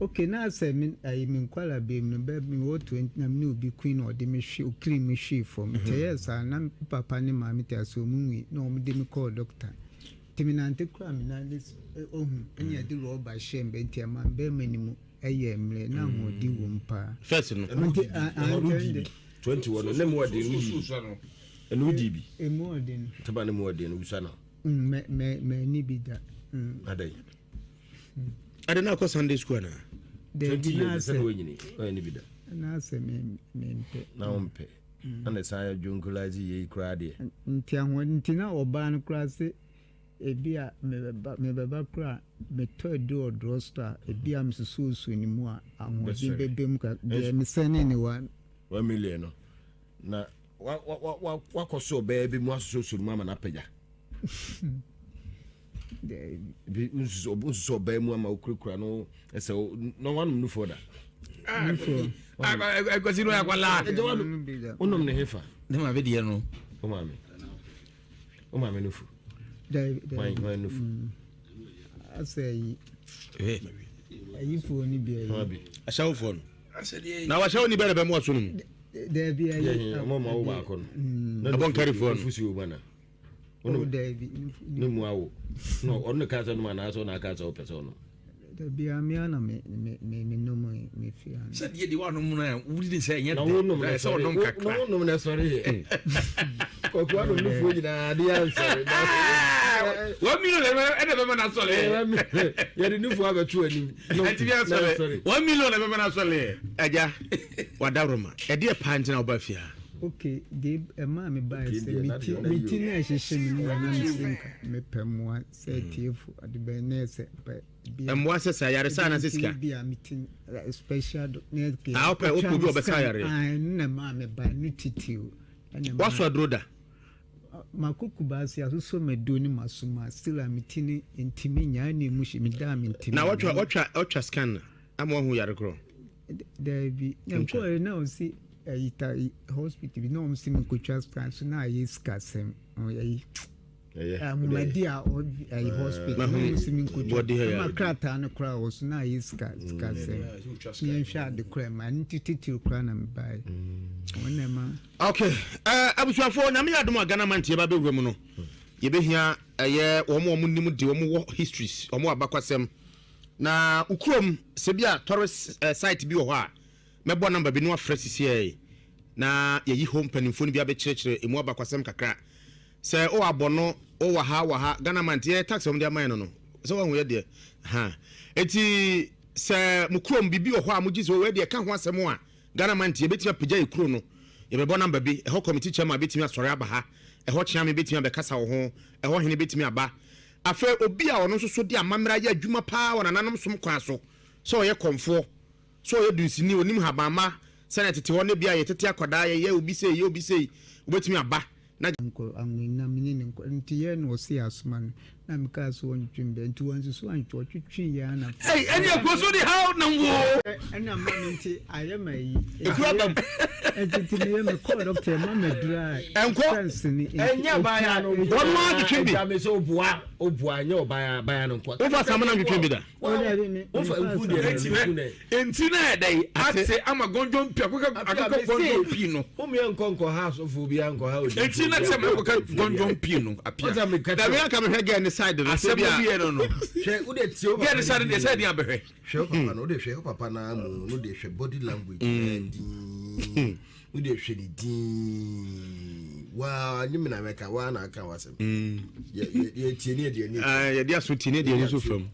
C: Okay na sɛ me ayi me nkwala bere mu no bɛ me wɔ 20 na me ne obi kui na ɔde me hwe okiri me hwee fam nti ɛyɛɛ saa na me papa ne maame te ase ɔmo nwui na ɔmo de me kɔɔ doctor nti me nante koraa me nan de ohu ɛne ɛde rɔba hyɛɛ me bɛ nti ɛma me bɛrima ne mu ɛyɛ mmerɛ na ahoɔden wɔ mu paa.
B: First no.
C: Nti a a nti ɛnde.
E: 20 wɔ no ne mu ɔden no yi ɛno wodi bi.
C: Emu ɔden.
E: Taba ne mu ɔden no wusa no.
C: Mɛ mɛ mɛ ni bi da.
E: Adɛn.
B: Ade na akɔ Sunday school anaa?
C: Dabi na asɛ.
E: Sɛ wɔnyini ɔyɛ ne bi da.
C: Na asɛ me me mpɛ.
E: Na wo mpɛ. Ɛna ɛsan yɛ dwonkolazi yei koraa deɛ.
C: Nti ahoɔden nti na ɔbaa no koraa se ebi a mebɛba mebɛba koraa metɔ aduro wɔ drug store a ebi a mesusuosuo ne mu a ahoɔden bɛbɛ mu ka deɛ mesɛne ne wa.
E: 1 million no na wa wa wa wakɔ so ɔbaa bi mu asusuosuo ne mu ama no apagya. Bi nsusu ɔbaa mu ama okurakura no ɛsɛ na wanom nufoɔ da.
D: Akwasi no akwala.
E: Wonom ne hefa.
D: Ne maame deɛ no.
E: Wo maame. Wo maame nufu. Hwan hwan nufu.
C: Asɛ yi. Ayifoɔ ni bi ayi.
B: Ahyɛwofoɔ no. Na wahyɛwo ni bɛrɛ bɛ mu aso no mu.
C: Dɛbi ayi.
E: Ɔmo ma wo baako no.
B: Abɔnkarifoɔ no.
E: Nufu si wo ba na.
C: Oh, daabi.
E: Ne mu awo. No, ɔno ne kaa sɛ ɔnom anaasɛ ɔno aka sɛ ɔpɛ sɛ ɔnom.
C: Dabi ame ana me me me me nom me fi ano.
D: Sɛ deɛ deɛ wanom no a wodi ne sɛ ɛnyɛ
E: dɛ. Na wonom na
D: sɛ ɔnom kakra.
E: Na wonom na sɔre yɛ. Kɔkɔ anom ne fuo nyinaa de yɛ ansɔre.
D: 1 million ɛna bɛma na sɔre.
E: Yɛde ne fuo abɛto anim.
D: Ɛtumi asɔre. 1 million na bɛma na sɔre.
B: Ɛgya wadaroma ɛdeɛ paa ntina ɔba fie ha.
C: Ok, deɛ ɛmaa me baeɛ sɛ me ti me ti na ɛhyehye me no na me se nka mepɛ mmoa sɛ atiefo ade bɛn na ɛsɛ pɛ
B: bi a mmoa sɛ sɛ ayaresa anaasɛ sika
C: bi a me ti special do na ɛkɛ
B: ah wopɛ wopɛ obi a ɔbɛsa ayareɛ
C: ah ɛno na ɛmaa me baeɛ no titiw ɛna
B: wasɔ aduro da
C: makɔ Kumasi asosɔ m'aduro ne m'asoma still a me ti no ntumi nyaa na emu hye me da a me ntumi
B: na watwa watwa watwa scan ama wahu yare korɔ
C: daabi na nkɔɛ na ɔsi. ɛyi ta hospital bi na wɔn si mi nkotwa scan so na ayɛ sikasɛm ɛyi ahomadi a ɛyi hospital na wɔn si mi nkotwa ɛma krataa no koraa wɔ so na ayɛ sika sikasɛm yɛn hwɛ ade koraa ma ne titiri koraa na mi ba yi wɔn na ɛma.
B: Okay ɛɛ abusuafoɔ nyame yɛ adom a Ghana man tiɛ ba bɛwura mu no yɛbɛhia ɛyɛ wɔn a wɔn nim de wɔn wɔ histories wɔn wɔ abakwasɛm na ukurom sɛ bi a tourist eh, site bi wɔ hɔ a mɛbɔ number bi no afrɛ sisiɛ na yɛyi hɔ mpanimfoɔ no bi abɛkyerɛkyerɛ emu abakwasɛm kakra sɛ o abɔ no o wɔ ha wɔ ha Ghana man tiɛ tax wɔn de ama yɛn no no sɛ wɔn ho yɛ deɛ ha eti sɛ mo kurom biribi wɔ hɔ a mo gye sɛ o ɛdeɛ ka ho asɛm a Ghana man nti yɛbɛtumi apagya yɛ kuro no, yɛbɛbɔ number bi, ɛhɔ committee chairman bɛtumi asɔre aba ha, ɛhɔ kyeame bɛtumi abɛkasa wɔ ho, ɛhɔ hene bɛtumi aba. Afei obi a ɔno nso so de amammerɛ ayɛ adwuma paa wɔ nananom som kwan so, sɛ ɔyɛ kɔmfoɔ, sɛ ɔyɛ dunsini, ɔnim habanma, sɛdeɛ tete hɔ no ebia yɛtete akwadaa, yɛyɛ obi sei, yɛyɛ obi sei, wobɛtumi aba na.
C: Nkɔ anwena me ne no nkɔ nti yɛ na ɔse asoma no na me kaa sɛ ɔntwe me bɛ nti wansusu antwe ɔtwetwe yɛ ana fa.
D: Ei ɛne akuro so de haw nam woo.
C: Ɛna ma me nti ayɛ ma yi.
B: Ekuro aba mu.
C: Nti nti meyɛ me kɔɔ doctor ɛma me aduro a.
B: Ɛnkɔ.
C: Fɛnse ni.
E: Ɛnyɛ abaayaa no.
B: Wɔn ara twetwe bi.
E: Ɛgya me sɛ obua obua ɛnyɛ ɔbaayaa abaayaa no nko.
B: Wofa samina ntwetwe bi da.
E: Wofa nku deɛ na nku nɛ.
D: Enti na ayɛ dɛn ate ama gɔndɔn pii akɔka akɔka gɔndɔn pii no.
E: Womia nkɔ nkɔ ha asɔfo bi ankɔ ha odi.
D: Enti na te ama akɔka gɔndɔn pii no apia.
B: Dabi anka mehwɛ girl ne side no.
D: Asɛm bi yɛ no no.
E: Hwɛ wo de tie wo papa.
D: Girl ne side deɛ sɛ ɛdeɛ abɛhwɛ.
E: Hwɛ wo papa no wo de hwɛ wo papa na mu no de hwɛ body language na din. Wo de hwɛ ne din. Waa nye me na mɛka waa na aka wasɛm. Yɛ yɛ tie ne yɛ de ani.
B: Yɛ de aso tie ne yɛ de ani so fam.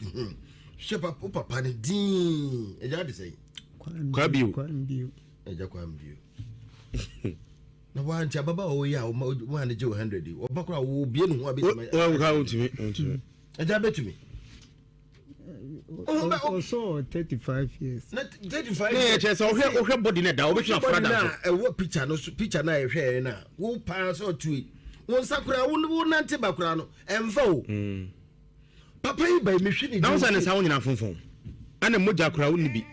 E: Hwɛ papa wo papa no dinn. Agya de sɛn?
B: Kwa bio.
E: Agya kwa bio. Na wa nti ababa a ɔyɛ a wɔn a ne gye wo 100 yi ɔba koraa wo bie ne ho abɛtumi.
B: Wɔn ka wontumi wontumi.
E: Agya bɛtumi.
C: Ɔsɔ 35 years.
E: Na 35
B: years. Ne yɛ kyerɛ sɛ ɔhwɛ ɔhwɛ body na da ɔbɛtumi afra da so.
E: Ɛwɔ picture no so picture na ɛhwɛ yɛn na wo paa sɛ ɔtu yi wo nsa koraa wo nante ba koraa no ɛnfa o. Mm. Papa yi bai mehwe ne
B: Na wo sɛ ne nsa ho nyinaa fonfon. Ɛna mogya koraa wonni bi.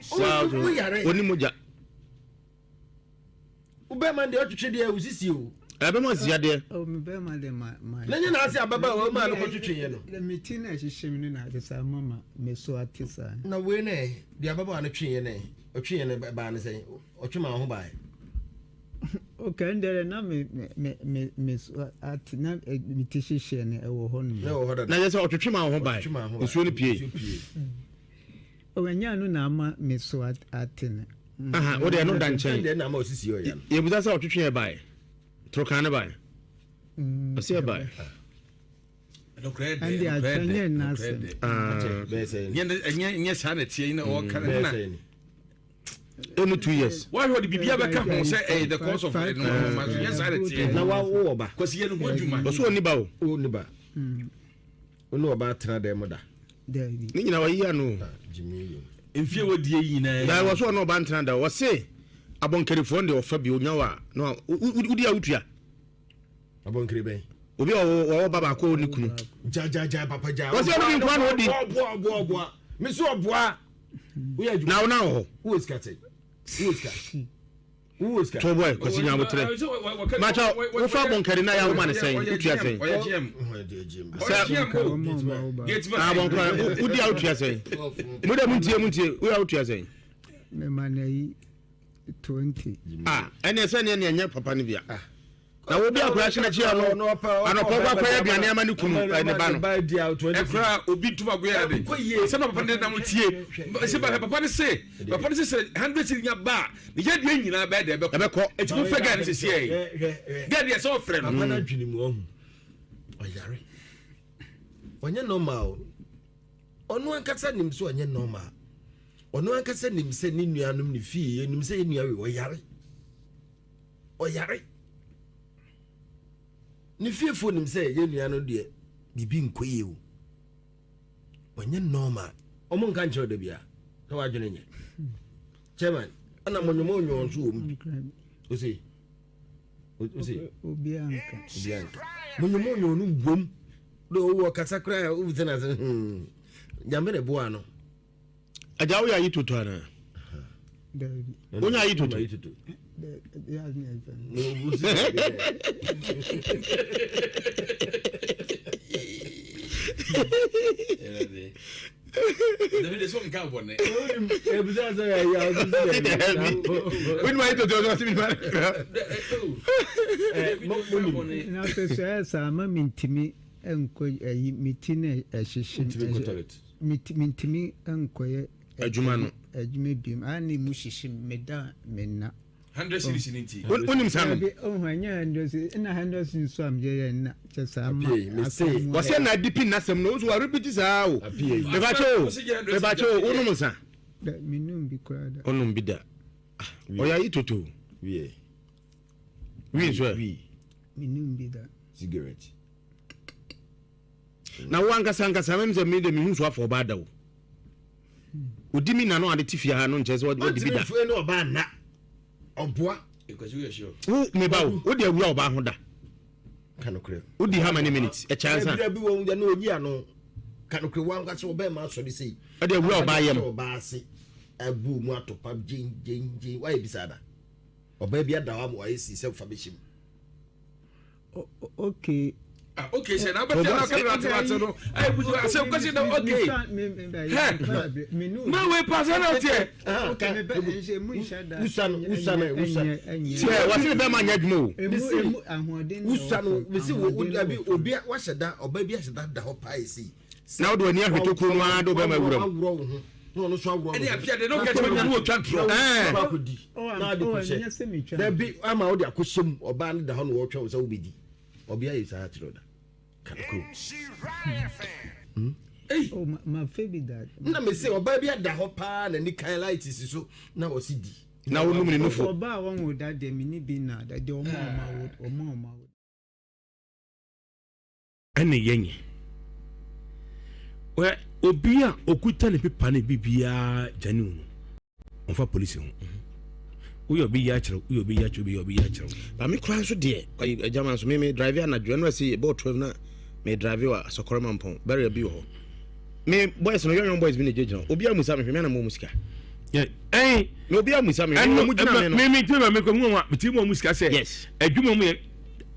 B: Wonni mogya.
E: Wobɛma deɛ ɔtwetwe deɛ wosisi o.
B: Ɛbɛma sisi adeɛ.
C: Oh, me bɛma deɛ ma ma.
E: Na nyɛ na ase ababa a wɔma no kɔtwetwe yɛ no.
C: Me ti na ɛhyehyɛ me no na ate saa mama me so ate saa.
E: Na wei na deɛ ababaawa no tweeɛ no ɔtweeɛ no baa no sɛn ɔtwe maa ho baeɛ.
C: Okay, ndɛ na me me me me so ate na eh, me ti hyehyɛ no ɛwɔ hɔ nom.
E: Na ɛwɔ hɔ dada.
B: Na yɛ sɛ ɔtwetwe ma ho bae. Nsuo no pie.
C: Ɔnya no na ama me so ate no.
B: Aha, wo deɛ no da nkyɛn.
E: Ɛndeɛ na ama osisi ɔya no.
B: Yɛbusa sɛ ɔtwetwe yɛ bae. Torokan ne bae. Ɔsi yɛ bae.
C: Ɛndeɛ atwa nyɛ n'asɛm.
D: Nyɛ saa na ɛteɛ yi na ɔka na.
B: Ɛmu 2 years.
D: Wahwɛ ɔde biribi abɛka ho sɛ ɛyɛ the cause of ɛno ma so nyɛ saa na ɛteɛ.
E: Na wawo ɔba.
D: Kwasi yɛ ne ho adwuma.
B: Ɔso ɔni ba o.
E: Ɔni ba. Ɔne ɔba atena dɛm mu da.
B: Ne nyinaa wayi ano.
D: Mfie wɔ die yi nyinaa.
B: Na wɔ so ɔne ɔba ntena da. Ɔse abɔnkɛrifoɔ no deɛ ɔfa bi onya wa na wodi a wotua.
E: Abɔnkere bɛn.
B: Obi a ɔwɔ ba baako ne kunu.
E: Gya gya gya papa gya.
B: Wɔsi ɔno bi nkoa na ɔdi.
E: Ɔboa ɔboa ɔboa. Mesi ɔboa. Woyɛ adwuma.
B: Na wo na wɔ hɔ.
E: Wowɔ sika sɛ. Wowɔ sika. Wowɔ sika.
B: To boy kwasi nya abotrɛ. Macha wofa abɔnkɛri na yɛ awoma ne sɛn wotua sɛn. Sɛ abɔnkɛri wodi a wotua sɛn. Mo dɛ mo ntie mo ntie woyɛ a wotua sɛn.
C: Mema na yi 20.
B: Ah ɛnɛ sɛ neɛ neɛ nyɛ papa no bia. Na wo bi akora hyɛ n'akyi ano anɔpɔ kɔ akɔyɛ aduane ama ne kunu ne ba no.
D: Ɛkora obi ntoma agoyɛ ade sɛ papa ne nam tie sɛ papa ne se papa ne se sɛ 100 cedi nya ba a ne yɛ deɛ nyinaa bɛyɛ dɛ
B: ɛbɛkɔ
D: ɛti mo fɛ gɛɛ ne sisi yɛ gɛɛ deɛ sɛ ɔfrɛ no.
E: Papa no adwene mu ɔhu ɔyare ɔnyɛ normal ɔno ankasa nim sɛ ɔnyɛ normal ɔno ankasa nim sɛ ne nuanom ne fie nim sɛ yɛ nua wei ɔyare. Ɔyare. Ne fiefoɔ nim sɛ yɛn nua no deɛ biribi nkɔ yie o. Ɔnyɛ normal. Ɔmo nka nkyerɛ da bia na wadwene nyɛ. Chairman, ɛna mo nyɔmɔ nyɔɔ nso wɔ mu bi. Ose, ose.
C: Obiara nka.
E: Obiara nka. Mo nyɔmɔ nyɔɔ no wom. De ɔwɔ kasa koraa a wobisa no ase hmm. Nyame na ɛboa no.
B: Agya woyɛ ayi toto anaa?
C: Dabi.
B: Wonya ayi toto. Wonim ayi toto ɔsɛ ɔsɛ mi ma.
C: Na sɛ sɛ ɛyɛ saa ma mentumi nkɔ ayi me ti na ɛhyehye mentumi nkɔyɛ
B: adwuma no.
C: Adwuma biom. A na emu hyehye me, meda a menna.
D: Hundred series ni nti.
B: Wonim saa nom?
C: Dabi, oh, ɛnyɛ hundred series. Ɛna hundred series nso a meyɛ yɛ nna kyɛ saa ma asɛm mu.
B: Wɔsɛ na adi pin n'asɛm no, nso wɔarepiti saa o. Mebakyɛ o, mebakyɛ o, wonom nsa?
C: Da, mennom bi koraa da.
B: Wonom bi da. Ah, ɔyɛ ayi toto.
E: Wie.
B: Wie nso ɛ?
C: Mennom bi da.
E: Cigarette.
B: Na wo ankasa ankasa mɛm sɛ me de mehu so afɔ ɔbaa da o. Odi mi na no ade te fie ha no nkyerɛ sɛ ɔde bi da.
E: Ɔntumi nfue ne ɔbaa nna. Ɔboa.
B: Wo me ba o, wo de awura ɔbaa ho da.
E: Ka nokorɛ.
B: Wo di how many minutes? Ɛkyɛ ansa.
E: Ɛbi bi wɔn deɛ no oyi ano. Ka nokorɛ wo ankasa ɔbɛn ma asɔre sei.
B: Ɔde awura ɔbaa yam.
E: Ɔbaa ase abu mu atopa gyen gyen gyen. Wayɛ bi saa da. Ɔbaa bi ada hɔ ama wayɛ si sɛ fa bɛhyɛ mu.
C: Okay.
D: Ah, okay, sɛ na abɛte na ɔka na ate no ayi busu asɛm kwasi na okay hɛ ma wei pa sɛ na ɔteɛ.
E: Wusa no wusa no wusa.
B: Tiɛ wɔsi ne bɛɛ ma nyɛ adwuma o.
E: Wusa no mesi wo obi obi wahyɛ da ɔba bi ahyɛ da da hɔ paa esi.
B: Na wode w'ani ahwɛ tokuro no ara de wobɛma awura mu.
E: Aworɔ wo ho na ɔno nso aworɔ
D: ne ho. Ɛne apia de na ɔka kyerɛ nya no ɔtwa ntorɔ.
B: Ɛɛ.
E: Akɔdi na ade kɔhyɛ. Dabi ama wode akɔhyɛ mu ɔbaa no da hɔ na wɔtwɛn wo sɛ wobɛdi. Ɔbea yɛ saa kyerɛ da. Kanakuro.
C: Hmm? Oh, ma fe bi da.
E: Na me se ɔbaa bi ada hɔ paa na ni kan light si so na ɔsi di.
B: Na wonum ne nufo.
C: Ɔbaa wɔn wo da deɛ me ni bi na da deɛ ɔmo a ɔmo awo ɔmo a ɔmo awo.
D: Ɛne yɛnyɛ. Ɛ obi a okuta ne pepa ne biribiara gyane wo no, ɔmfa polisi ho. Woyɛ obi yɛ akyerɛw, woyɛ obi yɛ akyerɛw, obi yɛ obi yɛ akyerɛw.
B: Ba me kura nso deɛ, agyama nso me me drive anadwo ɛno ɛsɛ bɔɔ 12 na me drive wɔ asɔkɔrɔ mampɔn barrier bi wɔ hɔ. Me boys no young boys bi na gyinagyina hɔ. Obi amusa me hwɛ me ana mo mu sika.
D: Ɛn
B: na obi amusa me hwɛ mo gyina me no.
D: Me me ti ma me kɔ mu wa me ti mu mu sika sɛ.
B: Yes.
D: Adwuma mu yɛ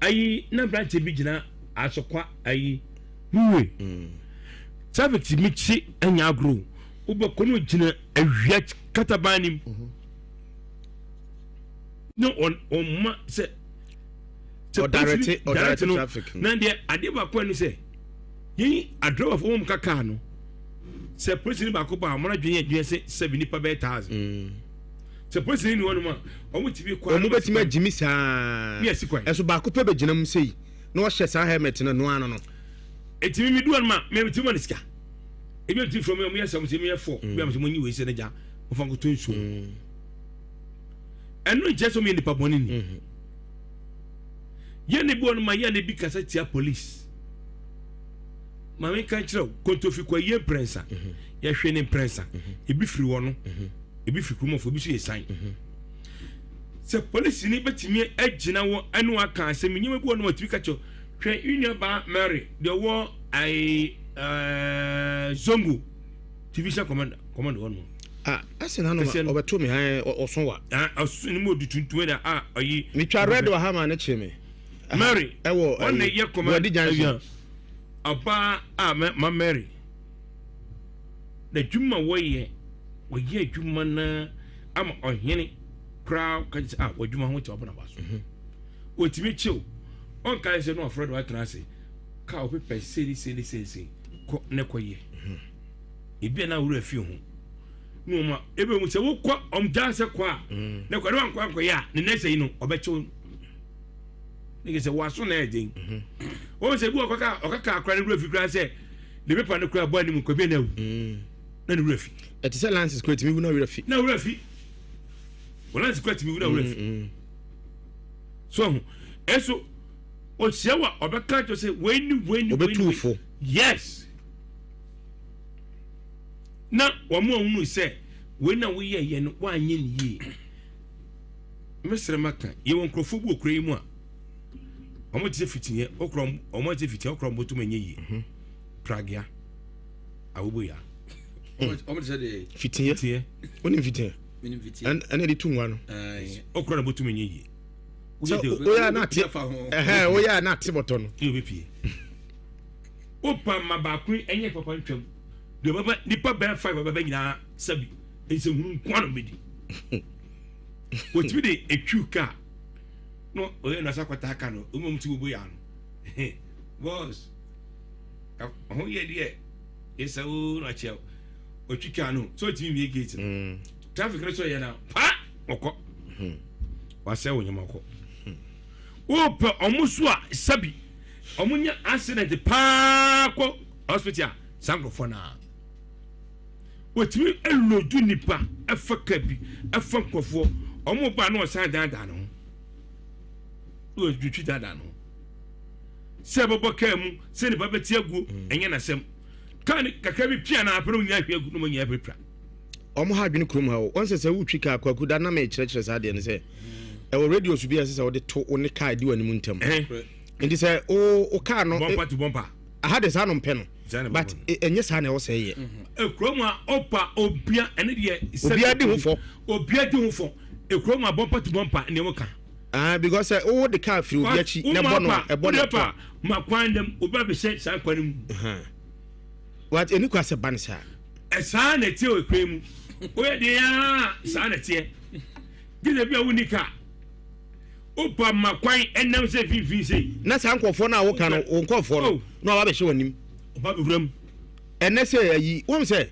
D: ayi na branch bi gyina Asokwa ayi huwe traffic ti mi kyi anya agro wobɛkɔ no gyina awia kataban nim mhm. na ɔma sɛ
B: sɛ
D: ɔdarete no na deɛ adeɛ baako ɛno sɛ yɛn adrɔbafo wɔn ka kaa no sɛ polisi ni baako ba a wɔn adwene yɛ adwene sɛ sɛbi nipa bɛyɛ taazin. Mm. Sɛ polisini ni hɔnom a, wɔn tumi kɔ.
B: Wɔn bɛtumi agyimi saa.
D: Ne asi kwan.
B: Ɛso baako pɛ bɛgyina mu sei na ɔhyɛ saa helmet no noa no no.
D: Etimi mi du hɔnom a, mɛ metumi ma ne sika. Ebi a metumi fura mu yɛ sɛ wɔn sɛ yɛ fɔ. Ebi a wɔn sɛ wɔn nyi wei sɛ ne gya wɔn fa nkoto nsuo. Mm. Ɛno nkyɛn sɛ wɔn yɛ nipa bɔne ni. Mm-hmm. Yɛn ne bi hɔnom a yɛn ne bi kasa tia police. Maame nka nkyerɛ wo, kontofi kɔ yie mprɛnsa. Mm-hmm. Yɛhwɛ ne mprɛnsa. Mm-hmm. Ebi firi hɔ no. Ebi firi kuromɔfo, ebi nso yɛ san. Sɛ polisini bɛtumi agyina wɔ ɛne waka asɛm nneɛma bi wɔ no watumi ka kyerɛ hwɛ yi nua baa Mary deɛ ɔwɔ ayi ɛɛ Zongo division commander commander hɔ no.
B: Ah, ɛsɛ na no ɔbɛto me ha ɔso wa.
D: Ah, ɔso ne mu ɔdu tuntum na ah ɔyi.
B: Metwa red wɔ ha ma ne kye me.
D: Mary
B: ɛwɔ
D: ɔna yɛ commander ɔbaa a ma Mary. N'adwuma wɔyɛ, wɔyɛ adwuma no ara ama ɔhene koraa ka kyerɛ sɛ ah w'adwuma ho te wabɔ n'aba so. Mhm. Wɔtumi kyew, ɔnka sɛ no afrɛ de watena ase ka wo pepɛ sei ne sei ne sei sei kɔ ne kɔyɛ. Mhm. Ebi a na awura fi ho. Ne wɔn a ebe mu sɛ wokɔ ɔm gya sɛ kɔ a mhm. ne kɔ ne wankɔ ankɔyɛ a ne nɛsɛ yi no ɔbɛkyew ne kɛ sɛ wɔaso na ɛyɛ den. Wɔn sɛ ebi wɔ ɔkaka ɔkaka akora ne wura fi koraa sɛ Ne pepa no kura bɔ anim nkɔ bi na awu mm. na ne wura fi.
B: Ɛte sɛ lances kura tumi wu na wura fi.
D: Na wura fi. Wɔ lances kura tumi wu na wura fi. Mm, mm. So ho ɛso ɔhyia wa ɔbɛka kyerɛ sɛ wei ni wei ni wei ni.
B: Ɔbɛtu
D: Yes. Na wɔn a wɔn sɛ wei na woyɛ yɛ no wɔanyɛ ne yie. Mesrɛ maka yɛwɔ nkurɔfoɔ bi wɔ kura yi mu a. wɔn te sɛ fitiɛ okura wɔn te sɛ fitiɛ okura wɔn bɔtɔm ɛnyɛ yie mhm. pragea awoboya.
B: Hmm.
D: wɔn te sɛ deɛ
B: fitiɛ
D: fitiɛ
B: wɔn ni fitiɛ. Ɛna ɛde tu nwa no.
D: Okura na bɔtɔ mu nyɛ yie.
B: Sɛ woyɛ a na ate ɛhɛn woyɛ a na ate bɔtɔ no.
D: Yɛ obi pie. Opa ma baako ɛnyɛ papa ntwam. Deɛ ɔbɛba nipa bɛyɛ five ɔbɛba nyinaa sɛbi nsɛnhunu nkoa na ɔbɛdi. Wɔtumi de etwiw kaa na ɔyɛ nasa kɔtaa ka no ɔmu ɔmu ti bobo yɛ ano. Boss ɔho yɛ deɛ yɛsɛ o na akyɛ ɔtwi kaa no sɛ ɔtumi mie gate no. Mm. Traffic no so yɛ na pa ɔkɔ. Hmm. Wasɛ wo nyɛma ɔkɔ. Hmm. Wopɛ ɔmo so a sɛbi ɔmo nya accident paa kɔ hospital a saa nkurɔfoɔ no a wɔtumi lodu nipa ɛfa ka bi ɛfa nkurɔfoɔ ɔmo ba na ɔsan daadaa ne ho na ɔtwitwi daadaa ne ho sɛ ɛbɛbɔ kaa mu sɛ nipa bɛte aguo mm. ɛnyɛ n'asɛm kaa ne kakra bi pia na apɛ na ɔnyina ahwɛ agu na ɔnyina apirapira
B: Wɔn ha adwene kurom ha o. Wɔn sɛ sɛ wotwi kaa kwaku da na mekyerɛkyerɛ saa deɛ no sɛ ɛwɔ radio so bi a ɛsɛ sɛ wode to wo ne kaa di w'anim ntam. Nti sɛ wo wo kaa no.
D: Bumper to bumper.
B: Aha de saa no mpɛ no. But ɛnyɛ saa na ɛwɔ sɛ ɛyɛ.
D: Ekurom a ɔpa obia ɛne deɛ.
B: Obia di ho fɔ.
D: Obia di ho fɔ. Ekurom a bumper to bumper ne ɛwɔ ka.
B: Ah because sɛ wo de kaa firi obi akyi na ɛbɔ no ɛbɔ no to.
D: Ma kwan dɛm obi abɛhyɛ saa kwan no mu.
B: But ɛni kwa sɛ ba no saa.
D: Saa na ɛteɛ wɔ ekwan mu. Woyɛ deɛ aa saa na ɛteɛ. Gye sɛ bi a wonni kaa. Wopa ma kwan ɛnam sɛ mfimfini sei.
B: Na saa nkurɔfoɔ no a woka no, wo nkurɔfoɔ no, oh. na wɔaba bɛhyɛ w'anim.
D: Ɔba bɛwura mu.
B: Ɛnɛ sɛ ayi, wɔn sɛ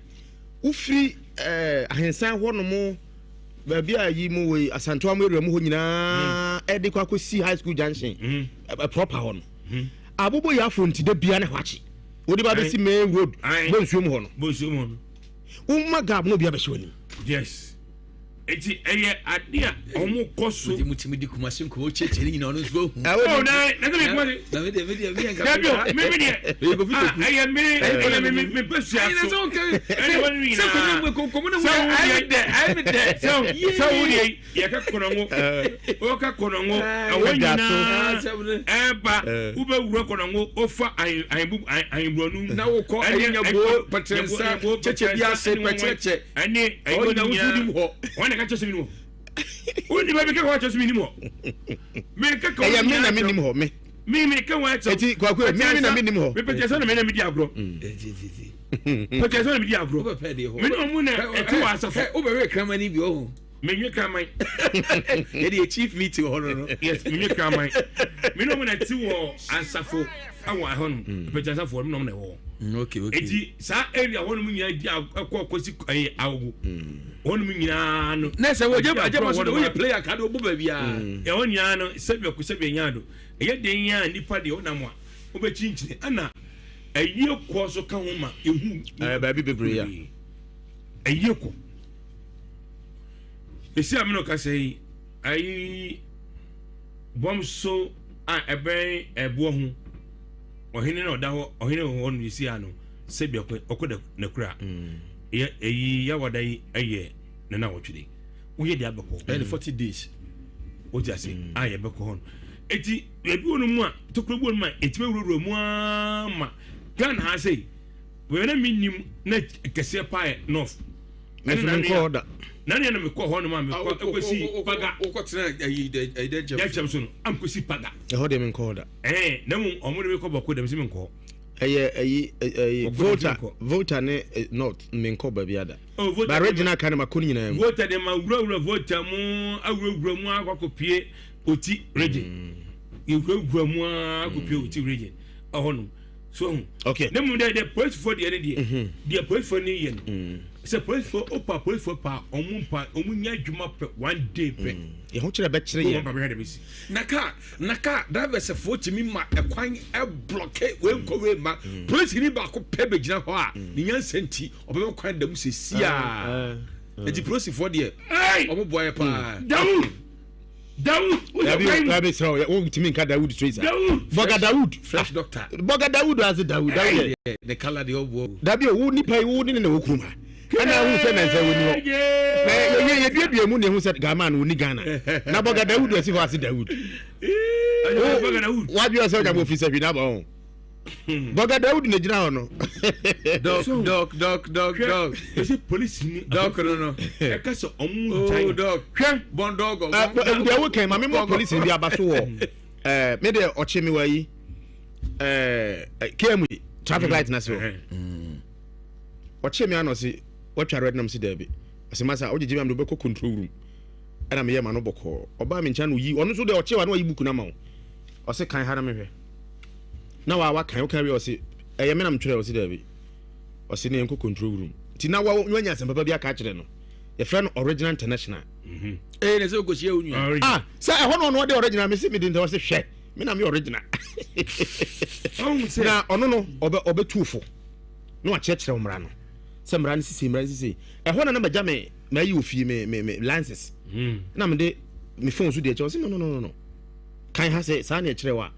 B: wofiri ɛɛ ahensan hɔ nom baabi a yi mu wɔ yi Asantewa mu area mu hɔ nyinaa hmm. ɛde kɔ akɔsi high school junction hmm. ɛ proper hɔ no. Hmm. Abobo yɛ afɔ nti da bia ne hɔ akyi. Wode ba bɛsi main road bɔ nsuo mu hɔ no.
D: Bɔ nsuo mu hɔ no.
B: Woma gap na obi abɛhyɛ w'anim.
D: Yes. Eti ɛyɛ ade a wɔn kɔ so.
F: Mo ti mi di kumasi nkɔmɔ kyekye ne nyinaa ɔno nso ehu.
D: Oh na na sɛ mi kumasi.
F: Na mi deɛ mi deɛ mi yɛ nka.
D: Dabi o mi mi deɛ. Ah ɛyɛ mi ɛyɛ mi mi mi pɛ sua so. Ɛna wɔn nyinaa.
F: Sɛ kɔmɔ kɔmɔ ne mu ayɛ dɛ ayɛ dɛ.
D: Sɛ sɛ wo deɛ yɛka kɔnɔngo wɔka kɔnɔngo ɛhɔ nyinaa ɛba wobɛwura kɔnɔngo wofa ahenburɔnu
F: na wokɔ ɛne nyabo pɛtrɛnsa kyɛkyɛ bi ase pɛkyerɛkyɛ
D: ɛne ɛhɔ nyinaa wonim hɔ wɔn na ɛka kyɛ sɛ menim hɔ wonni baabi kɛkɛ wɔakyɛ sɛ menim hɔ mekɛkɛ
B: ɛyɛ me na menim hɔ me
D: me me ka wɔn akyɛw
B: eti kwaku me me na menim hɔ
D: mepɛkyɛ sɛ na me na medi agorɔ pɛkyɛ sɛ na medi agorɔ me ne ɔmo na ɛte wɔ asafo
F: wobɛwe kraman bi ɔho
D: Menwe kraman.
F: Yɛde yɛ chief meeting wɔ hɔ no no.
D: Yes, menwe kraman. Me ne wɔn na ɛte wɔ asafo ɛwɔ ɛhɔ nom. Mm. Pɛkyɛ asafo wɔn na ɛwɔ hɔ.
F: Mm, okay, okay.
D: Eti saa area hɔ nom nyinaa di ɛkɔ kɔsi ɛyɛ awogo. Mm. Hɔ nom nyinaa no.
F: Na sɛ wɔgye agye ma so de woyɛ player ka de wobɔ baabi a.
D: Ɛhɔ nyinaa no sɛbi ɔko sɛbi ɛnya do. Ɛyɛ den yɛn a nipa deɛ ɔnam a wobɛkyinkyini ɛna ɛyie kɔ so ka ho ma ehu.
B: Ɛɛ baabi bebree ya.
D: Ɛyie kɔ. Esi a me na ɔkasa yi, ayi bɔm so a ɛbɛn ɛboɔ ho ɔhene na ɔda hɔ ɔhene wɔ hɔ no esi ano sɛbi ɔkɔ ɔkɔ da n'akura mm. yɛ ɛyi yawada yi ɛyɛ ne na wɔtwe de woyɛ de abɛkɔ
F: ɛyɛ ne 40 days
D: wote ase mm. a yɛbɛkɔ hɔ no eti ebi wɔ no mu a tokuro bi wɔ no mu a etimi wurawura mu aa ma Ghana ha sɛ wɔyɛ na mi nim na kɛseɛ paa yɛ north.
B: Mɛso mi nkɔ hɔ da.
D: Na nea na mekɔ hɔ nom a mekɔ ɛkɔsi paga.
F: Wokɔ tena ayi dɛ ayi dɛ nkyɛm.
D: Dɛ nkyɛm so no a mekɔsi paga.
B: Ɛhɔ deɛ menkɔ hɔ da.
D: Ɛɛ na mmom ɔmo de mekɔ bɔko dɛm sɛ menkɔ hɔ.
B: Ɛyɛ ɛyi ɛyi Volta Volta ne North menkɔ baabi ada. Oh Volta. Ba regional ka ne ma kɔ ne nyinaa mu.
D: Volta de ma wurawura Volta mu awurawura mu akɔ akɔpie Oti region. Yɛwurawura mu akɔpie Oti region ɛhɔ nom. So ho.
B: Okay.
D: Ne mu dɛ dɛ polisifoɔ deɛ ne deɛ. Mhm. Deɛ polisifoɔ ne yɛ no. Mm. Sɛ polisifoɔ opa polisifoɔ pa ɔmo mpa ɔmo nya adwuma pɛ one day pɛ.
B: Mm. Yɛn ho kyerɛ bɛkyerɛ yɛn.
D: Ɔmo bɛhwɛ de bɛsi.
F: Na kaa na kaa drivers foɔ tumi ma ɛkwan ɛblɔke wei nkɔ wei ma mm. polisi ni baako pɛ bɛgyina hɔ a ne nyansa nti ɔbɛma kwan da mu sɛ siaa. Ah, ah, ah. Nti polisifoɔ deɛ ɔmo boa yɛ paa.
D: Dawud. Dawud
B: dabi dabi srɛ wo wontumi nka Dawud straight sa bɔga Dawud
F: fresh doctor
B: bɔga Dawud ase Dawud Dawud
F: ne kala deɛ ɔboɔ
B: dabi o wo nipa yi wo ne ne na wɔ kurom ha ɛna ahu sɛ nansa wɔ ni hɔ na yɛ yɛduadua mu na ehu sɛ Ghana no wɔni Ghana na bɔga Dawud asi hɔ ase Dawud wadua sɛ ɔnya mo fi sɛ hwi na aba ho. Bɔga Dawud na gyina hɔ no.
F: Dɔk dɔk dɔk dɔk dɔk.
D: Ɛsɛ polisi ni.
F: Dɔk no no.
D: Ɛka sɛ ɔmo gyae.
F: Oh dɔk.
D: Hwɛ.
F: Bɔn dɔgɔ.
B: Deɛ wo kɛn maame mɔ polisi bi aba so wɔ ɛɛ me deɛ ɔkye mi wɔ yi ɛɛ KM yi traffic light na se hɔ. Ɔkye mi ano se wɔtwa red nam se dɛbi. Ɔse masa ɔgyegye mi am de wobɛkɔ control room. Ɛna meyɛ ma no bɔkɔɔ. Ɔbaa mi nkyɛn na oyi ɔno nso deɛ ɔkye wa na wayi book no ama wo. Ɔse kan ha na mehwɛ. Na wa wakan wokan wie ɔse ɛyɛ me na metwerɛ ɔse daabi. Ɔse ne yɛnkɔ control room. Nti na wanya asɛm papa bi aka akyerɛ no. Yɛfrɛ no Original International.
F: Mhm. Ee na sɛ wokɔhyia wo nua.
B: Ah sɛ ɛhɔ na ɔno ɔde original me se mede nti ɔse hwɛ me na me original. Na ɔno no ɔbɛ ɔbɛtu fo na wakyerɛkyerɛ wo mmara no sɛ mmara no sisi mmara no sisi ɛhɔ na na magya me mayi wɔ fie me me me license hmm. na mede me phone so deɛ kyɛ ɔse no no no no Kan ha sɛ saa na ɛkyerɛ wo a.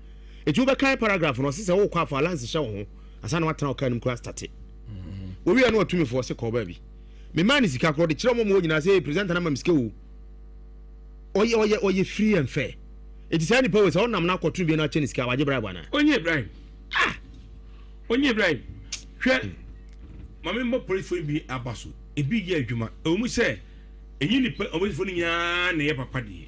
B: Eti wobɛkan paragraph no ɔse sɛ wokɔ afa lance hyɛ wo ho ansa na watena wo car no mu koraa starte. Owie no ɔtumi fo ɔse kɔ baabi. Memaa ne sika korɔ de kyerɛ wɔn wɔn nyinaa sɛ hey presenter no ama me sika o. Ɔyɛ ɔyɛ ɔyɛ free and fair. Eti saa nipa wei sɛ ɔnam no akɔto bi na akyɛ ne sika wagye bribe anaa?
D: Onye bribe. Ah! Onye bribe. Hwɛ, ma me mmɔ polisifo bi aba so. Ebi yɛ adwuma. Ɛwɔ mu sɛ ɛnyɛ nipa polisifo no nyinaa na ɛyɛ papa deɛ.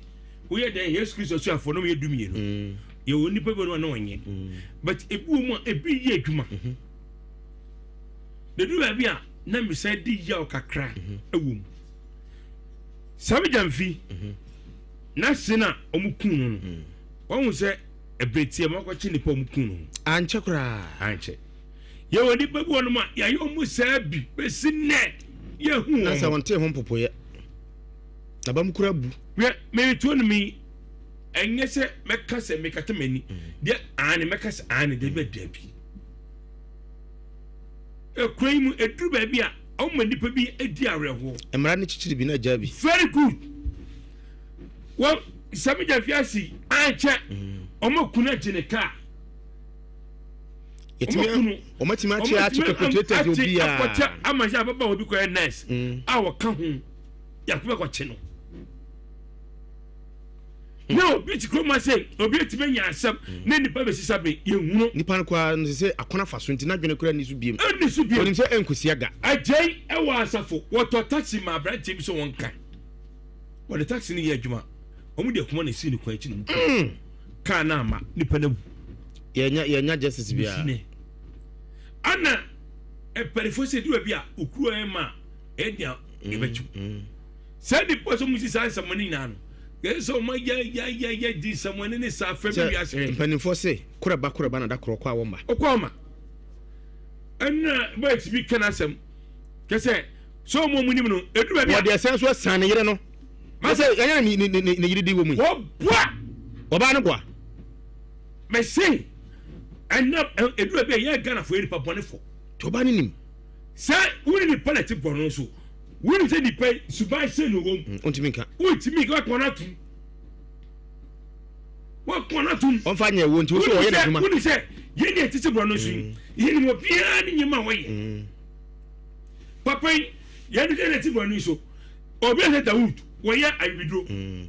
D: Woyɛ dɛn? Yesu Kristo asuafoɔ no yɛ dumienu. Mm. Yɛwɔ nnipa bi wɔ na wɔnyɛ. Mm. But ebi wɔ mu a ebi yɛ adwuma. Mm-hmm. Na edu baabi a na mesan di yaw kakra mm-hmm. ɛwɔ mu. Sami Gyamfi mm-hmm. na se na wɔn kun no no. Mm. Wɔn ho sɛ ɛbɛrɛ tia mu akɔkye nipa wɔn kun no.
B: Ankyɛ koraa.
D: Ankyɛ. Yɛwɔ nipa bi wɔ nom a yɛayɛ wɔn saa bi bɛsi nnɛ yɛhu wɔn.
B: Na sɛ wɔn te ho mpopoyɛ. N'abam kura bu.
D: Hwɛ, mereto no mi, ɛnyɛ sɛ mɛka sɛ mekata m'ani. Mm. Deɛ aane mɛka sɛ aane, dabi a dabi. Ekura yi mu eduru baabi a ɔma nipa bi di awerɛhoɔ.
B: Mmara no kyekyere bi na agya bi.
D: Very good. Wɔn sami gya fi ase ankyɛ ɔmo kunu agye ne kaa.
B: Yɛtumi wɔn atumi akye akye perpetrators obiara.
D: Akɔkyɛ ama sɛ ababaawa bi kɔyɛ nurse mm. a wɔka ho. Yakubu akɔkye no na obi ti kurom ase obi etumi anya asɛm hmm. na nipa bɛ sisa bɛ yɛn hunu.
B: nipa no koraa no sɛ akɔna fa so nti n'adwene koraa ni so biem.
D: ɛni so biem
B: onim sɛ ɛnkosi aga.
D: agyɛn ɛwɔ asafo wɔtɔ taxi ma aberanteɛ bi sɛ wɔn ka wɔde taxi no yɛ adwuma wɔn de akuma na esi ne kwan akyi na wɔn kɔ hmm. kaa na ama nipa na wu.
B: yɛnya yɛnya justice biara.
D: ana mpanyinfoɔ sɛ eduwa bi a okuro ɛma ɛdi a. yɛbɛkyew mm, mm. saa nipa sɛ ɔmo si saa nsɛmɔne nyinaa no yɛsɛ sɛ ɔmo yɛyɛyɛyɛ di nsɛmɔne ne saa fɛ bi wiase.
B: Mpanimfoɔ se korɛba korɛba na da korɔ kɔ a wɔmma.
D: Ɔkɔ ɔma ɛnna bɛyɛ bi ka n'asɛm kyɛ sɛ sɛ ɔmo ɔmo nim no edu baabi a.
B: Wɔde ɛsɛn so ɛsan ne yere no. Sɛ ɛnyɛ ne ne ne ne yere di wɔ mu yi.
D: Wɔboa.
B: Ɔbaa no boa.
D: Mɛse ɛnna edu baabi a yɛ Ghana fo yɛ nipa bɔne fo.
B: Tí ɔbaa no nim.
D: Sɛ wo ne nipa na ɛte bɔno so, wonim sɛ nipa yi suban sɛ na ɔwɔ mu.
B: Mm, wontumi nka.
D: Wontumi nka wakɔn no atom. Wakɔn no atom.
B: Ɔmfa nyɛ wo nti wo so ɔyɛ n'adwuma.
D: Wonim sɛ yɛn deɛ ɛte sɛ bɔno so yi, mm. yɛnim obiara ne nneɛma a wɔyɛ. Mm. Papa yi, yɛn deɛ ɛte bɔno yi so, obi sɛ Dawud, wɔyɛ ayibiduro.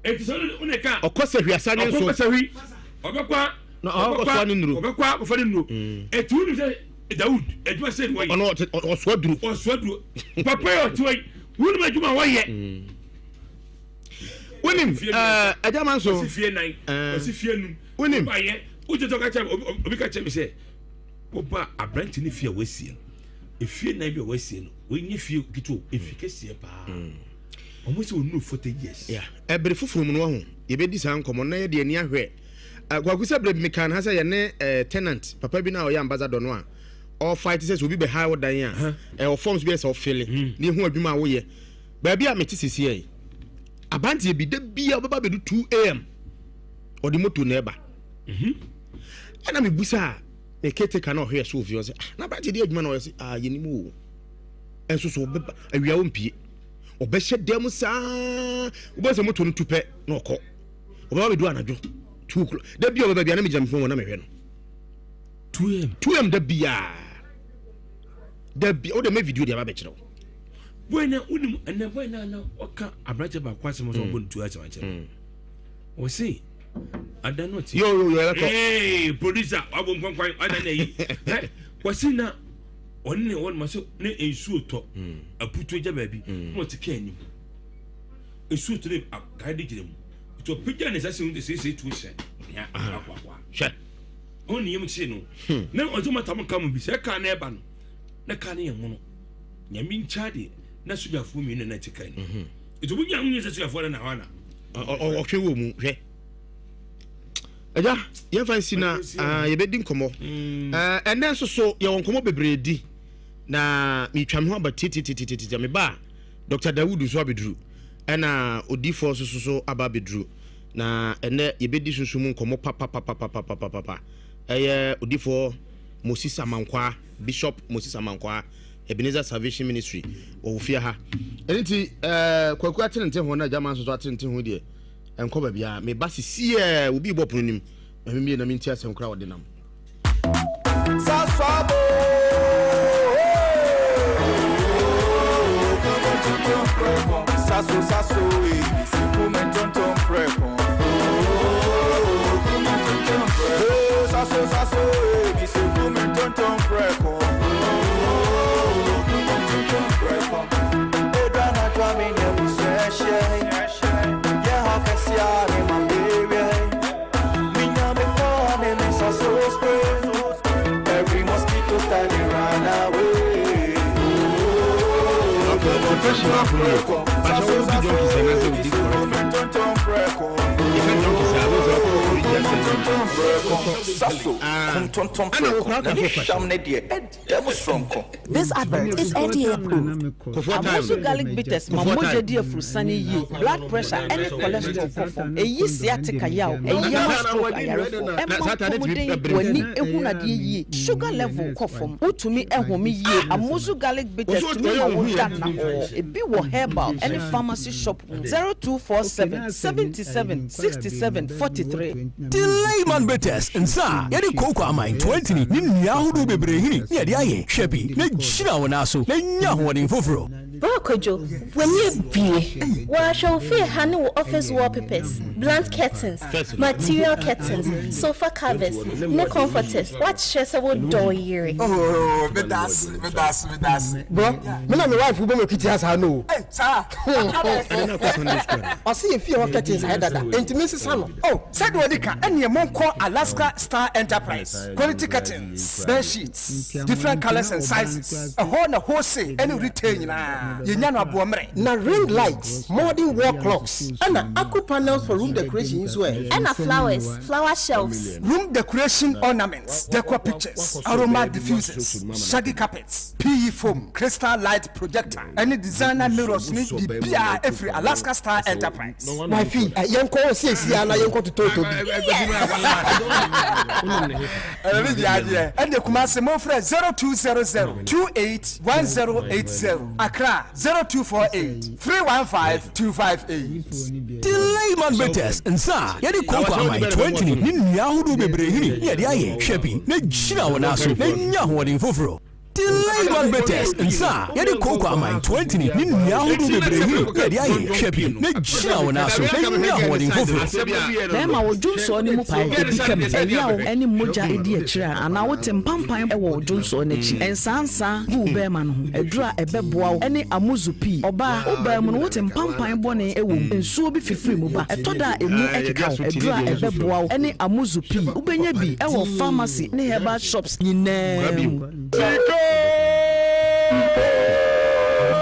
D: Eti sɛ ɔne ka.
B: Ɔkɔ sahwi asa ne nso.
D: Ɔkɔ sahwi. Ɔbɛkɔ.
B: Na ɔkɔ soa ne nnuro.
D: Ɔbɛkɔ akɔfa ne nnuro. Eti wonim sɛ Dawud adwuma sɛ ni wɔyɛ.
B: Ɔno ɔsoa duro.
D: Ɔsoa duro. Papa yi ɔte hɔ yi wonim adwuma a wɔyɛ.
B: Wonim ɛɛ ɛgya nso.
D: Ɔsi fie nan. Ɔsi fie num.
B: Wonim.
D: Ɔba yɛ wotete ɔka kyerɛ obi ka kyerɛ mi sɛ ɔba aberante ne fie a wasie no efie nan bi a wasie no wɔnyɛ fie ketewa efie kɛseɛ paa. Wɔn sɛ wɔnuru 40 years.
B: Yeah. Ɛbere foforɔ mu no wahu yɛbɛdi saa nkɔmmɔ na yɛde ani ahwɛ Kwaku sɛ berɛ bi mekaa no ha sɛ yɛne eh, tenant papa bi no a ɔyɛ ambassador no a ɔfight sɛ sɛ obi bɛha wo dan a ɛwɔ forms bi a sɛ ɔfele hmm. na ɛhu adwuma a woyɛ baabi a mete sisi yi abanteɛ bi da bia ɔbɛba bɛdu 2 am ɔde moto na ɛba mhm. ɛna mebusa a ne caretaker na ɔhwɛ so ofie ɔsɛ ah na aberanteɛ de adwuma na ɔyɛ sɛ ah yɛnim o ɛnso so ɔbɛba awia ɔmpie ɔbɛhyɛ dan mu saa wobɛhu sɛ moto no tu pɛ na ɔkɔ ɔbɛba bɛdu anadwo 2 o'clock da bia ɔbɛba bia na megyina me fon wɔ na mehwɛ no
D: 2am
B: 2am da bia da bia wode mɛ video de aba bɛkyerɛ wo
D: boy na wonim ɛnɛ boy na na ɔka aberanteɛ baako asɛm sɛ ɔbɔ ne tuo asɛm akyerɛ ɔse mm. Ada no ti.
B: Yo yo yo ɛbɛkɔ.
D: Ee producer wabɔ nkwankwan ada na yi. Ɛ kwasi na ɔne ne wɔn ma so ne nsuo tɔ hmm. aputuo gya baabi hmm. na ɔte kaa anim nsuo tɔ ne kaa de gyina mu nti ɔpagya ne nsa sɛ sɛ sɛ tuo hyɛ nea akwaakwa
B: hwɛ
D: ɔne ne yam kyee no hmm. na ɔsɛ mata mo ka mu bi sɛ kaa na ɛba no na kaa no yɛ mono nyame nkya deɛ na sogyafoɔ mmienu na ɛte kaa no mhm. nti wonya ho nyɛ sɛ sogyafoɔ no na hɔ ana
B: ɔhwɛ wɔ mu hwɛ agya yɛmfa nsi na ah, yɛbɛdi nkɔmmɔ mm. eh, ɛnɛ nso so yɛwɔ nkɔmmɔ bebree di na metwa me ho aba tititititi meba a dr dawud nso abɛduru ɛna odifoɔ nso so so aba abɛduru na ɛnɛ yɛbɛdi sunsum mu nkɔmmɔ papapapapapapapa ɛyɛ odifoɔ moses amankwaa bishop moses amankwaa ebenezer salvation ministry wɔ fie ha ɛno nti eh, kwaku atenente ho na agyama nso so atenente ho deɛ Ɛnkɔ baabiara. Me ba sisiɛ obi rebɔ pono nim. Ma me mmie na mentie asɛm koraa a ɔde nam.
G: This advert is FDA approved.
H: Amosu garlic bitters ma mogya di afurusane yie, blood pressure ne cholesterol kɔ fam, ɛyi sciatica yaw, ɛyɛ ma stroke ayarefoɔ, ɛma mpɔmuden, w'ani hunu adeɛ yie, sugar level kɔ fam, wotumi home yie. Amosu garlic bitters tumi ma wo da nnahɔɔ. Ebi wɔ herbal ne pharmacy shop mu. 0247 77 67 43.
I: Delayman Bitters nsa a yɛde kooko aman, toantini, ne nnua ahodoɔ bebree hini na yɛde ayɛ. Hwɛ bi na gyina wo nan so na nya ahoɔden foforo.
J: Bra Kwadwo, w'ani abue. Wɔahwɛ wo fie ha ne wo office wallpapers, blunt curtains, material curtains, sofa covers, ne comforters. Woakyerɛ sɛ wodɔ wo yere.
K: Oh, medase, medase, medase.
L: Bro, me na me wife wobɔ me kitia saa no o.
K: Hey, saa.
L: Ɔse yɛ fie hɔ curtains ayɛ dada, enti me nsesa no.
K: Oh, sɛdeɛ ɔdi ka, ɛneɛ monkɔ Alaska Star Enterprise, quality curtains, bed sheets, different colours and sizes, ɛhɔ na wholesale ɛne retail nyinaa, yɛnya no aboɔmmerɛ.
L: Na ring lights, modern wall clocks, ɛna aku panels for room decoration yi nso ɛ?
J: Ɛna flowers, flower shelves.
K: Room decoration ornaments, decor pictures, aroma diffusers, shaggy carpets, PE foam, crystal light projector, ɛne designer mirrors ne biribiara ɛfiri Alaska Star Enterprise.
L: Wifey, yɛnkɔ hɔ seesei ara na yɛnkɔ totɔɔtɔ bi.
K: Ɛno ne deɛ adeɛ. Ɛnde Kumasi momfrɛ 0200 28 1080, Accra 0248 315 258.
I: Delayman Bitters nsa a yɛde kooko aman, toantini, ne nnua ahodoɔ bebree hini na yɛde ayɛ. Hwɛ bi na gyina wo nan so na nya ahoɔden foforo. Delayman Bitters nsa a yɛde kooko aman, toantini, ne nnua ahodoɔ bebree hini na yɛde ayɛ. Hwɛ bi na gyina wo nan so na nya ahoɔden foforo.
H: Bɛrima, wo dwonsɔɔ no mu pae, ebi ka mu, ɛyaw ne mogya di akyire a, anaa wote mpampan wɔ wo dwonsɔɔ no akyi. Nsaansaa gu wo bɛrima no ho. Aduru a ɛbɛboa wo ne amuzu pii. Ɔbaa, wo baa mu no wote mpampan bɔne wɔ mu, nsuo bi fifiri mu ba, ɛtɔ da a emu keka wo. Aduru a ɛbɛboa wo ne amuzu pii. Wobɛnya bi wɔ pharmacy ne herbal shops nyinaa mu.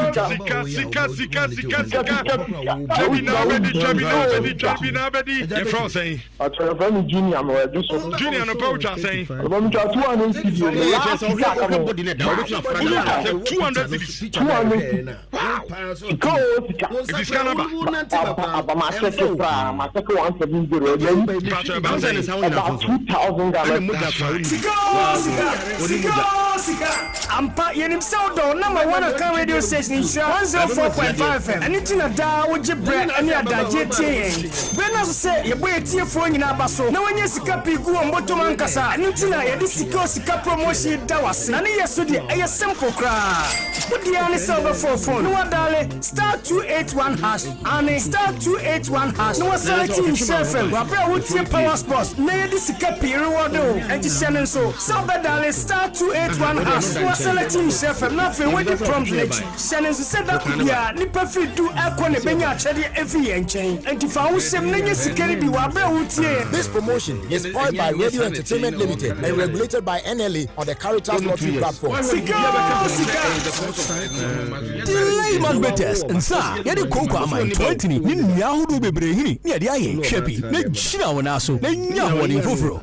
M: Sika sika sika sika sika twa bi na abɛdi twa bi na abɛdi twa bi na abɛdi yɛfrɛ wo sɛn
N: Atwa yɛfrɛ me Junior mewɔ adwo so.
M: Junior no pɛ wotwa sɛn
N: Ɔbɔ metwa 200 cedi o me last sika aka me
M: wotwa sɛ 200 cedis
N: 200 cedi.
M: Wow
N: Sika o sika.
M: Nti sika no aba
N: Aba aba makyɛke koraa makyɛke 170 ɛyɛ
M: Mpakyɛ ɛba sɛn
N: about 2000 Ghana cedis.
M: Sika sika sika.
O: sika! Ampa, yɛnim sɛ wodɔ wo number one Akan radio station Nhyira 104.5 FM. Ɛno nti na daa wogye berɛ ne adagyeɛ tie yɛn. Berɛ no aso sɛ yɛbɔ yɛn atiefoɔ nyinaa aba so na wɔanya sika pii gu wɔn bɔtɔm ankasa. Ɛno nti na yɛde Sika o Sika promotion yi da wo ase. Na ne yɛ so deɛ, ɛyɛ simple koraa. Wo deɛ ara ne sɛ wobɛfa wo phone na woadaale star 281 hash, aane, star 281 hash, na woaselɛkte Nhyira FM wɔ berɛ a woretie Power Sports na yɛde sika pii rewɔde wo. Enti hyɛ no nso sɛ wobɛdaale star 281 hash na woaselɛkte Nhyira FM na afei woadi prompt no akyi. Hyɛ no nso sɛ da koro biara, nnipa firi du rekɔ na ɛbɛnya akyɛdeɛ afiri yɛn nkyɛn. Enti fa wo ho hyɛ mu na nya sika no bi wɔ berɛ a woretie yɛn.
P: This promotion is powered by Radio Entertainment Limited and regulated by NLA on the Caritas Lottery platform.
O: Sika oo sika!
I: Delayman Bitters nsa a yɛde kooko aman, toantini, ne nnua ahodoɔ bebree hini na yɛde ayɛ. Hwɛ bi na gyina wo nan so na nya ahoɔden foforɔ.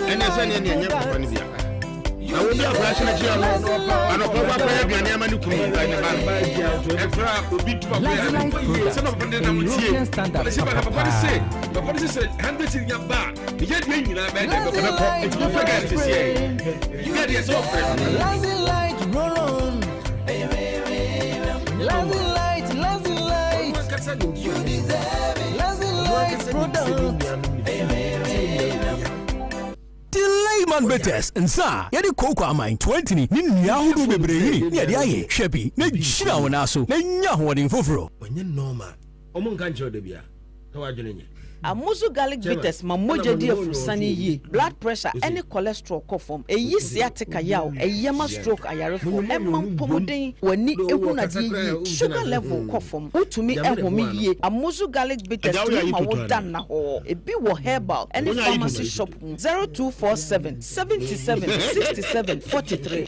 B: Ɛnɛ sɛ neɛ neɛ nyɛ papa no bia na wobi akora hyɛ n'akyi ano anɔpa kɔ akɔyɛ aduane ama ne kunu ne ba no
F: ɛfra obi tu papa yɛ yie sɛ papa de nam tie ɔde sɛ papa de se papa de se sɛ hundred cedi nya ba a yɛ deɛ nyinaa bɛyɛ dɛ bɛkɔ nti mo fɛ gɛs te seɛ yɛ deɛ sɛ ɔfrɛ
I: Delayman Bitters nsa a yɛde kooko aman, toantini, ne nnua ahodoɔ bebree hini na yɛde ayɛ. Hwɛ bi na gyina wo nan so na nya ahoɔden foforɔ.
E: Ɔnyɛ normal. Ɔmo nka nkyerɛ wo da biara sɛ w'adwene nyɛ.
H: Amuzu garlic bitters ma mogya di afurusane yie, blood pressure ne cholesterol kɔ fam, ɛyi sciatica yaw, ɛyɛ ma stroke ayarefoɔ, ɛma mpɔmuden, w'ani hunu adeɛ yie, sugar level kɔ fam, wotumi home yie. Amuzu garlic bitters tumi ma wo da nnahɔɔ. Ebi wɔ herbal ne pharmacy shop mu. 0247 77 67 43.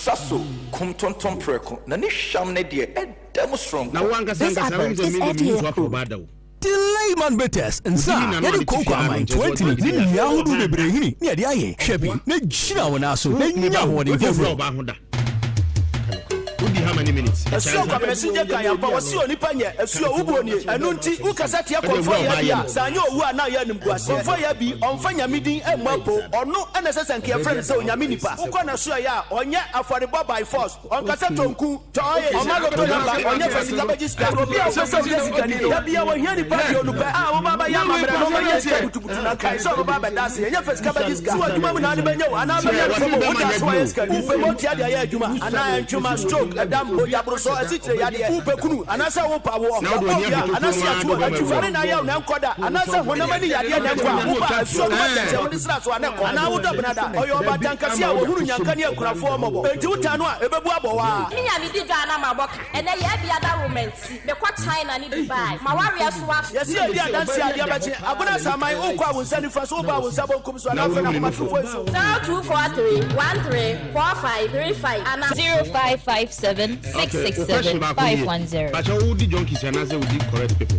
Q: Saso kum tontom prɛko na ne hwam ne deɛ ɛda mu soronko.
G: This advert is FDA approved.
I: Delayman Bitters nsa a yɛde kooko aman, toantini, ne nnua ahodoɔ bebree hini na yɛde ayɛ. Hwɛ bi na gyina wo nan so na nya ahoɔden foforɔ.
R: Asuo Kwabena Sinje kan ampa wɔse onipa nyɛ asuo wo buo nie ɛno nti wo kasa tia kɔmfoɔ yaa bi a sɛ anyɛ owu a na ayɛ animguaseɛ kɔmfoɔ yaa bi ɔmfa nyame din mmɔ apo ɔno na ɛsɛ sɛ nka yɛfrɛ no sɛ onyame nipa wokɔ n'asoɛeɛ a ɔnyɛ afɔrebɔ by force Ɔnkasa tɔ nku, tɔ oil, ɔma lotto number, ɔnyɛ fa sika bɛgye sika. Obi a ɔpɛ sɛ ɔyɛ sikani no, da biara ɔhia nipa aduonu pɛ a wɔba abɛyɛ amammerɛ na ɔbɛyɛ sika butubutu na kae sɛ ɔbɛba abɛda ase. Ɛnyɛ fa sika bɛgye sika. So adwuma mu na ade bɛnya wo anaa bɛyɛ no fam o, woda so ayɛ sikani. Wopɛ motua de ayɛ adwuma anaa ntwema, stroke, ɛdam, mogya-borosɔ, asikyire yadeɛ. Wopɛ kunu anaasɛ wopɛ awoɔ, yɛabɔ wo dua anaasɛ yɛato wo atwifare na ayɛ wo na ɛnkɔ da anaasɛ honam ani yadeɛ na ɛnkɔ a, woba a asuo no ma kyɛkyɛ wode sra so a na ɛkɔ anaa wodɔ benada. Ɔyɛ ɔbaatan kɛseɛ a ɔhunu nyanka ne akunafoɔ mmɔbɔ. Enti wotaa no a, ɛbɛbu abɔ wo ara.
J: Me nya me di dwa a na mabɔ ka. Ɛnɛ yɛ abia da romanti. Me kɔ China ne Dubai. Ma wareɛ so aso.
R: Yɛse yɛdi adanseɛ a adeɛ bɛkye. Agona Asaman, wokɔ a wo nsa nifa so, woba a wo nsa bonkum so anaa afei no ahomatorofoɔ yi so.
J: 0243 13 45 35 anaa.
S: 0557
B: Okay,
S: 667
B: wo question baako nie.
S: 510.
B: Pakyɛ wo di junkies anaasɛ wo di correct people?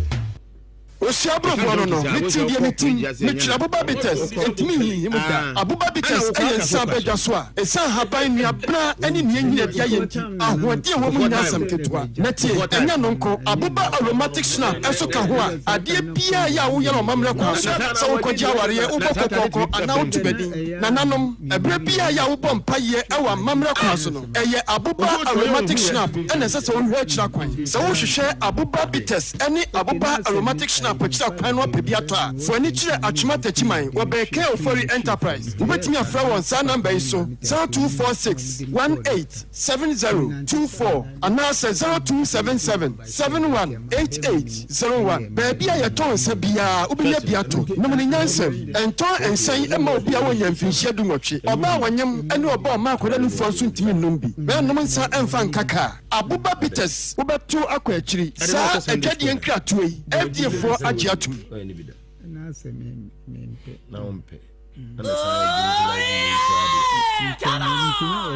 M: Osua borɔboɔ no no, me ti deɛ me tim, me twere aboba bitters, ɛntumi nhinhim da. Aboba bitters yɛ nsa badwa so a ɛsiane ahaban, nnuabena ne nea ɛnyini adi ayɛ nti, ahoɔden a ɛwɔ mu nyɛ asɛm ketewa. Na tie, ɛnyɛ ɛno nko, aboba aromatic schnapp nso ka ho a adeɛ biara yɛ a woyɛ no ɔmammerɛ kwan so, sɛ wokɔgye awareɛ, wobɔ kɔkɔɔkɔ anaa wotu badin. Nananom, ɛberɛ biara yɛ a wobɔ mpaeɛ wɔ amammerɛ kwan so no, Ɛyɛ aboba aromatic schnapp na ɛsɛ sɛ wohwehwɛ akyira kwan. Sɛ wohwehwɛ aboba bitters ne aboba aromatic schnapp akyira kwan no apɛ bi atɔ a, fa w'ani kyerɛ Atwema Takyiman wɔ bɛn K Ofori Enterprise. Wobɛtumi afrɛ wɔn saa namba yi so, 0246 18 70 24 anaasɛ 0277 71 88 01. Baabi a yɛtɔn nsa biara, wobɛnya bi atɔ. Nom no nyansam. Ntɔn nsa yi mma obi a wannya mfinhyia dunwɔtwe. Ɔbaa a ɔnyem ne ɔbaa a ɔma akwadaa nufoɔ nso ntumi nnom bi. Bɛnnom nsa mfa nka kaa. Aboba bitters wobɛto akɔ akyiri. Saa adwadie nkratoɔ yi, FDA foɔ agye atom.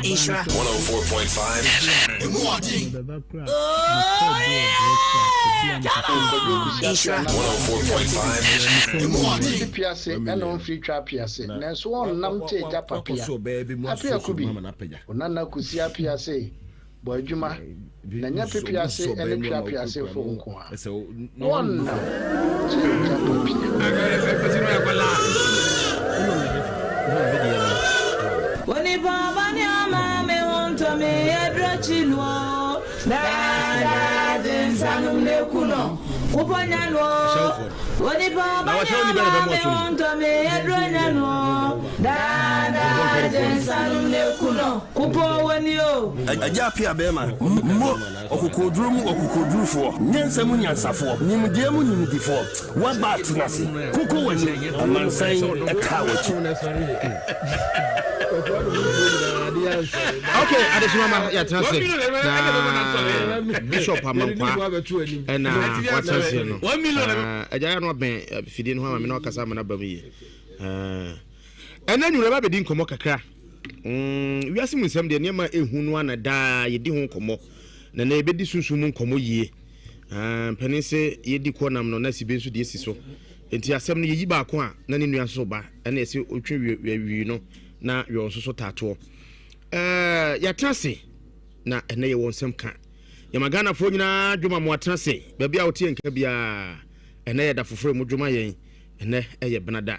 G: Nhyira
I: 104.5 FM. Emu ɔden. Nhyira 104.5 FM. Emu ɔden.
S: Ɔnte piase ɛna ɔmfiri twa apiase nanso ɔnnam te agya papea. Apea Kubi, Onana Kusi Apiase bɔ adwuma na nyɛ pepease ne tweapease fo nko ara. Wɔnnam te agya papea.
T: Onipa bɔne ama me ho ntɔ me aduru akyi no o Daadaa gye nsanom na eku no wopɔ nya no o Onipa bɔne ama me ho ntɔ me aduru anya no o Daadaa gye nsanom na eku no wopɔ wɔ ni o.
U: Agya Appiah bɛɛma, mo, ɔkokoɔduro mu ɔkokoɔdurufoɔ, nyansa mu nyansafoɔ, nimdeɛ mu nimdifoɔ, woaba atena ase, koko w'ani, amansan taa w'akyi.
B: Ok, adesoma ma yɛatena ase na Bishop Amankwaa ɛna watena ase no. Agya yɛ no abɛn fidie no ho ama me na ɔkasa ama no aba mu yie. Ɛnɛ nwura ba bɛdi nkɔmmɔ kakra. Mm, wiase mu nsɛm deɛ nneɛma a ɛhu no ana daa yɛdi ho nkɔmmɔ. Na na yɛbɛdi sunsum mu nkɔmmɔ yie. Ah, mpanin se yɛdi kɔ nam no na sibe nso deɛ si so. Nti asɛm no yɛyi baako a na ne nua nso ba ɛna ɛsɛ ɔtwe wie no na yɛ nso so taatoɔ. Ɛɛ yɛatena ase na ɛnɛ yɛwɔ nsɛm ka. Yɛma Ghanafoɔ nyinaa dwoma mo atena ase baabi a wote yɛn nka biara. Ɛnɛ yɛ da foforɔ mu dwoma yɛn. Ɛnɛ ɛyɛ benada.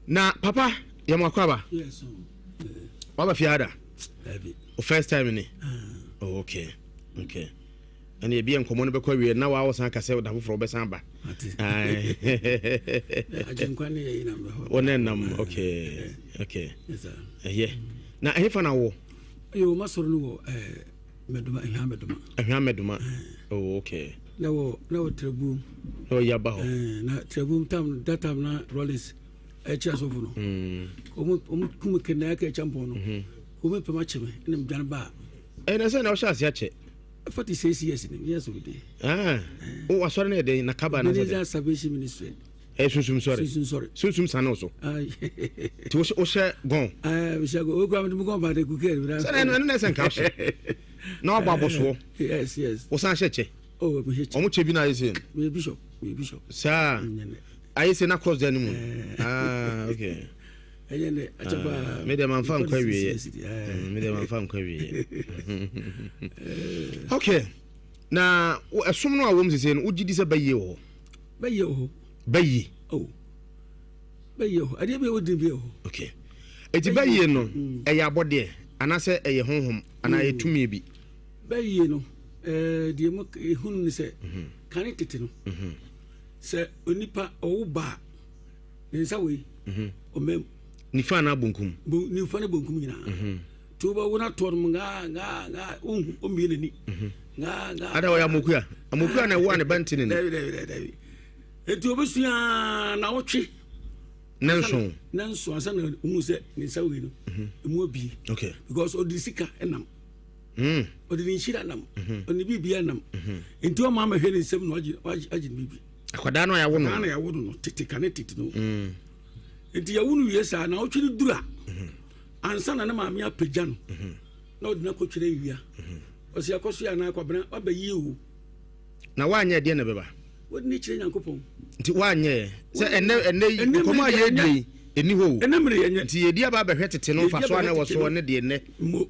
B: Na papa yɛ mo akɔ aba. Waba fie ada? O first time ni? Ah. Oh, okay. Okay. Ɛna ebi yɛ nkɔmɔ no bɛkɔ awie na waa wɔsan kasɛ da foforɔ wɔbɛsan aba. Wɔn nam okay okay. Ɛyɛ. Na ɛhefa na wɔ?
V: Yo, masɔrɔ no wɔ ɛɛ Mɛdoma, Ahwea Mɛdoma.
B: Ahwea Mɛdoma. Oh, okay.
V: Na wɔ na wɔ Trɛbuom.
B: Na wɔ Yaba hɔ.
V: Ɛɛ na Trɛbuom tam that time na Rollins ɛkyerɛ asɔfo no. Wɔn wɔn kum kɛnɛ akɛ kyampɔn no. Wɔn pɛm akyɛ me ɛna medwane baa.
B: Ɛna sɛ na ɔhyɛ ase akyɛ.
V: 46 years ni years of day.
B: Ah. O asɔre no yɛ dɛn na kaba na sɛ.
V: Ebenezer Salvation Ministry.
B: Ɛyɛ sunsum sɔre.
V: Sunsum sɔre.
B: Sunsum sane wo so. Nti wohyɛ gɔn.
V: Mehyɛ gɔn. Okura mede gɔn ba de kuku ɛdi.
B: Sɛ ɛno ɛno na ɛsɛ nka hyɛ. Na wabɔ abɔsoɔ.
V: Yes yes.
B: Wosan hyɛ kyɛ.
V: Oh mehyɛ kyɛ.
B: Ɔmo kyɛ bi na ayɛ sɛ.
V: Meyɛ bishop. Meyɛ bishop.
B: Saa. Ayɛ sɛ na cross da no mu. Ah okay.
V: Ɛnyɛ dɛ akyɛ paa.
B: Me deɛ manfa nkɔ awieɛ. Me deɛ manfa nkɔ awieɛ. Okay. Na ɛsom no a wɔm sese no wogye di sɛ bɛyie wɔ hɔ?
V: Bɛyie wɔ hɔ.
B: Bɛyie.
V: Oh. Bɛyie wɔ hɔ. Adeɛ bi a wodi bi wɔ hɔ.
B: Okay. Eti bɛyie no mm. ɛyɛ abɔdeɛ anaasɛ ɛyɛ honhom anaa ɛyɛ mm. tumi bi?
V: Bɛyie no ɛɛ deɛ mo ehunu ne sɛ mhm. kane tete no mhm. sɛ onipa ɔwo baa ne nsa wei mhm. ɔmam.
B: Nifa anaa bonkum?
V: Nifa ne bonkum nyinaa. Mhm. Nti wobɛwo no atoɔ nom ngaa ngaa ngaa ɔnhu ɔmmie n'ani. Mhm. Ngaa ngaa.
B: Ada ɔyɛ amokua amokua na ɛwo a ne ba nti ne ne.
V: Dabi dabi dabi dabi. Nti ɔbɛsua na ɔtwe.
B: Ne nson.
V: Ne nson ansa na ohun sɛ ne nsa wei no emu abie.
B: Okay.
V: Because ɔde sika nam. Mm. Ɔde ne nhyira nam. Ɔde ne biribi nam. Nti ɔma ama hwɛ ne nsam na wagye wagye ne biribi.
B: Akwadaa no a yɛawo no.
V: Akwadaa no a yɛawo no no tete kane tete no. Mm. Nti yɛwo no wie saa na ɔtwe no duru a mhm. ansa na ne maame apagya no mhm. na ɔde no akɔtwerɛ awia. Mhm. Ɔsi akɔso yɛ anaa kwabena wabɛyie o.
B: Na woanyɛ deɛ na ɛbɛba.
V: Wode ne kyerɛ Nyankopɔn.
B: Nti woanyɛ sɛ ɛnɛ ɛnɛ yi nkɔmɔ a yɛredi yi ɛni hɔ o.
V: Ɛnɛ mmerɛ yɛnyɛ.
B: Nti yɛdi aba abɛhwɛ tete no mfasoɔ a na ɛwɔ soɔ ne deɛ nnɛ.
V: Mo.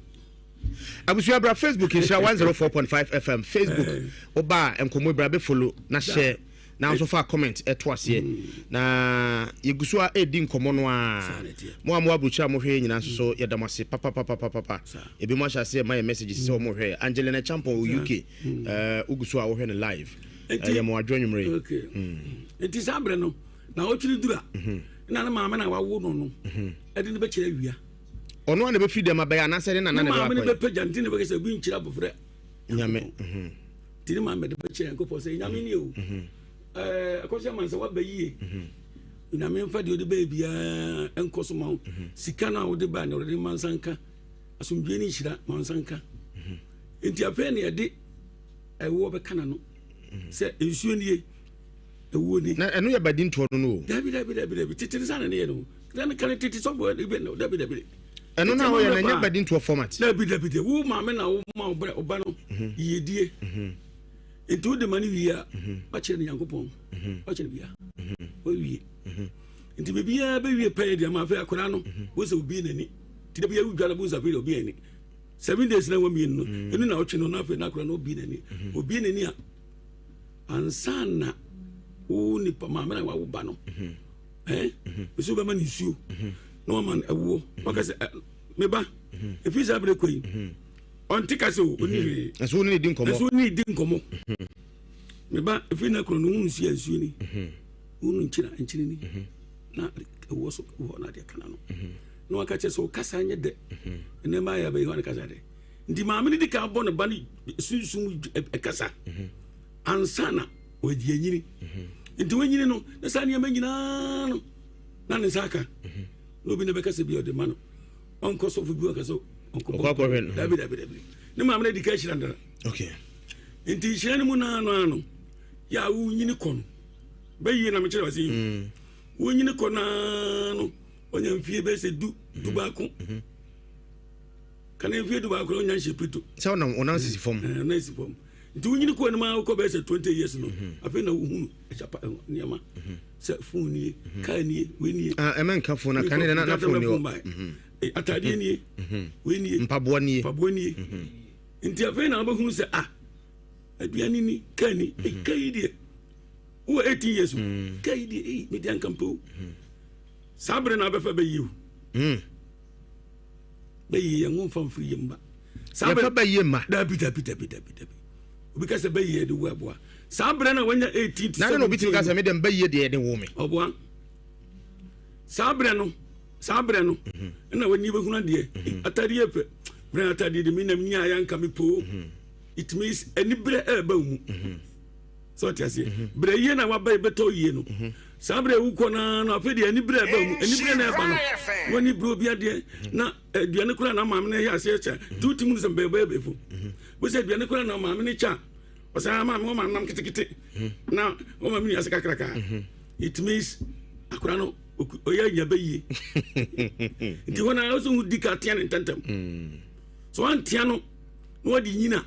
B: Abusua bra Facebook nhyira 104.5 FM Facebook woba a nkɔmɔ bra bɛ follow na share na nso fa comment ɛto aseɛ mm. na yɛgu so a ɛredi nkɔmɔ no a mo a mo aburukyerɛ a mohwɛ yɛ nyinaa nso so yɛda mo ase papapapapapa ebi mo ahyɛ aseɛ ma yɛ messages sɛ wɔn hwɛ Angelina Champon wɔ UK ɛɛ wogu so a wohwɛ no live ɛyɛ mo adwo anwummere
V: yi. Nti saa berɛ no na ɔtwene duru a mhm. na ne maame na wawo no no mhm. ɛde no bɛkyerɛ awia.
B: Ɔno a na bɛfiri dɛm abɛyɛ anaasɛ ne nana na ɛbɛakɔyɛ.
V: Ne maame no bɛpagya nti na bɛkɛ sɛ obi nkyerɛ abɔfra.
B: Nyame. Mhm.
V: Nti ne maame de bɛkyerɛ Nyankopɔn sɛ nyame ni o. Ɛɛ akɔhyɛ ama sɛ waba yie. Nyame mfa deɛ ɔde bɛyɛ biara nkɔ so ma wo. Sika no a wode baa na ɔde ma nsa nka. Asomdwoe ne nhyira ma nsa nka. Nti afei na yɛde ɛwoɔ bɛka n'ano sɛ nsuo nie ɛwoɔ ni.
B: Na ɛno yɛ badi ntoɔ no no o.
V: Dabi dabi dabi dabi tete ne saa na ne yɛ no na ne kane tete sɔfo ɛbi dabi dabi.
B: Ɛno na wɔyɛ na ɛnyɛ badi ntoɔ format.
V: Dabi dabi dabi wo maame na wo ma wo brɛ ɔba no mhm. yiedie mhm. nti wo de ma no wie a mhm. wakyerɛ no Nyankopɔn wakyerɛ no bia wawie nti biribiara bɛwie pɛyɛ deɛ ma afei akwadaa no wo sɛ obi n'ani ti dabi yɛ wudwa na bo nsa afei deɛ obi n'ani. 7 days na wɔmmienu no mm. ɛnu na ɔtwe no na afei na akora na obi n'ani mm-hmm. obi n'ani a ansa na wo nipa maame na wawo ba no mm-hmm. ɛn mm-hmm. bɛsɛ wobɛma no nsuo na wama no ɛwoɔ waka sɛ me ba ɛfiri saa berɛ kɔ yi ɔnte ka sɛ o ɔni hwee
B: ɛso wo ne di nkɔmmɔ
V: ɛso wo ne di nkɔmmɔ me ba ɛfiri na korɔ no wo nsuo a nsuo ni wo no nkyina nkyini ni na ɛwoɔ so wɔ na adeɛ kana no na waka kyerɛ sɛ ɔkasa nyɛ dɛ ɛnɛ mmaa yɛ abɛyi hɔ ne kasa dɛ nti maame no di kan bɔ ne ba no sunsum ɛkasa ansa na wɔadi anyini nti wɔnyini no na saa nneɛma nyinaa no na ne nsa aka na obi na bɛkasa bi ɔde ma no ɔnkɔ sɔfo bi ɔka sɛ
B: ɔnkɔ
V: dabi dabi dabi ne maame no di kan hyira ndara
B: okay
V: nti nhyira no mu naa no ano yɛ a wonyini kɔ no bɛyie na mekyerɛ wɔ sɛ yi wonyini kɔ naa no ɔnya mfie bɛyɛ sɛ du mhm. dubaako mhm. kana mfie dubaako na ɔnya nhyɛ pito
B: sɛ ɔnam ɔnam sisi fam
V: ɔnam sisi fam nti wonyini kɔ anim a wokɔ bɛyɛ sɛ 20 years no mhm. afei na wohunu agyapa nneɛma sɛ fon nie kaa nie wei nie
B: ah, ɛmɛ nka fon na kane na na fon nie hɔ
V: atadeɛ nie wei nie
B: mpaboa nie
V: mpaboa nie nti afei na wobɛhunu sɛ ah aduane ni kaa ni kaa yi deɛ wowɔ 18 years o kaa yi deɛ mede anka mpɛ o Saa bere na abɛfa bɛyie o. Hmm. Bɛyie yɛn ho nfa mfiri yɛn mma.
B: Saa bere bɛyie mma.
V: Dabi dabi dabi dabi dabi. Obi ka sɛ bɛyie de wo ɛboa. Saa bere na wanya 18 to 17.
B: Na obi tumi ka sɛ me dɛm bɛyie deɛ ɛde wo me.
V: Ɔboa. Saa bere no saa bere no mhm. ɛna wani bɛhunu adeɛ mhm. atadeɛ pɛ bere atadeɛ de mi nam nyaa yɛ anka me poo. Mhm. It means aniberɛ ɛɛba wo mu. sɛ ɔte aseɛ mhm. berɛ yie na waba bɛtɔ yie no mhm. saa berɛ wokɔ no no afei deɛ ani berɛ ɛba mu ani berɛ na ɛba no wani berɛ obi adeɛ mhm. na aduane koraa na maame no ɛyɛ aseɛ kyɛ nti wotim no sɛ mbɛɛbɛɛ bɛfo wo sɛ aduane koraa na maame no kyɛ a ɔsɛ maame wɔma nam ketekete na wɔma me nuase kakraka it means akora no ɔyɛ anya bɛyie nti hɔ no a wosɛ wo di ka tea ne ntɛntɛm so wantea no na wɔde nyina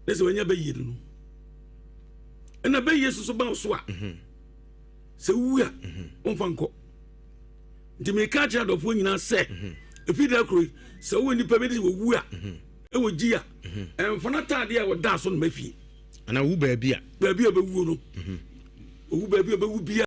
V: na sɛ wanya bɛyie no no ɛna bɛyie soso ba wo so a mhm. sɛ wowu a mhm. womfa nkɔ nti meka kyerɛ adɔfoɔ nyinaa sɛ mhm. ɛfiri da koro yi sɛ wowɔ nnipa bi de sɛ wɔwu a ɛwɔ gyi a ɛmfa no ataadeɛ a wɔdaa so no ma fie
B: anaa wu baabi a
V: baabi a bɛwuo no ɔwu baabi a bɛwu bia.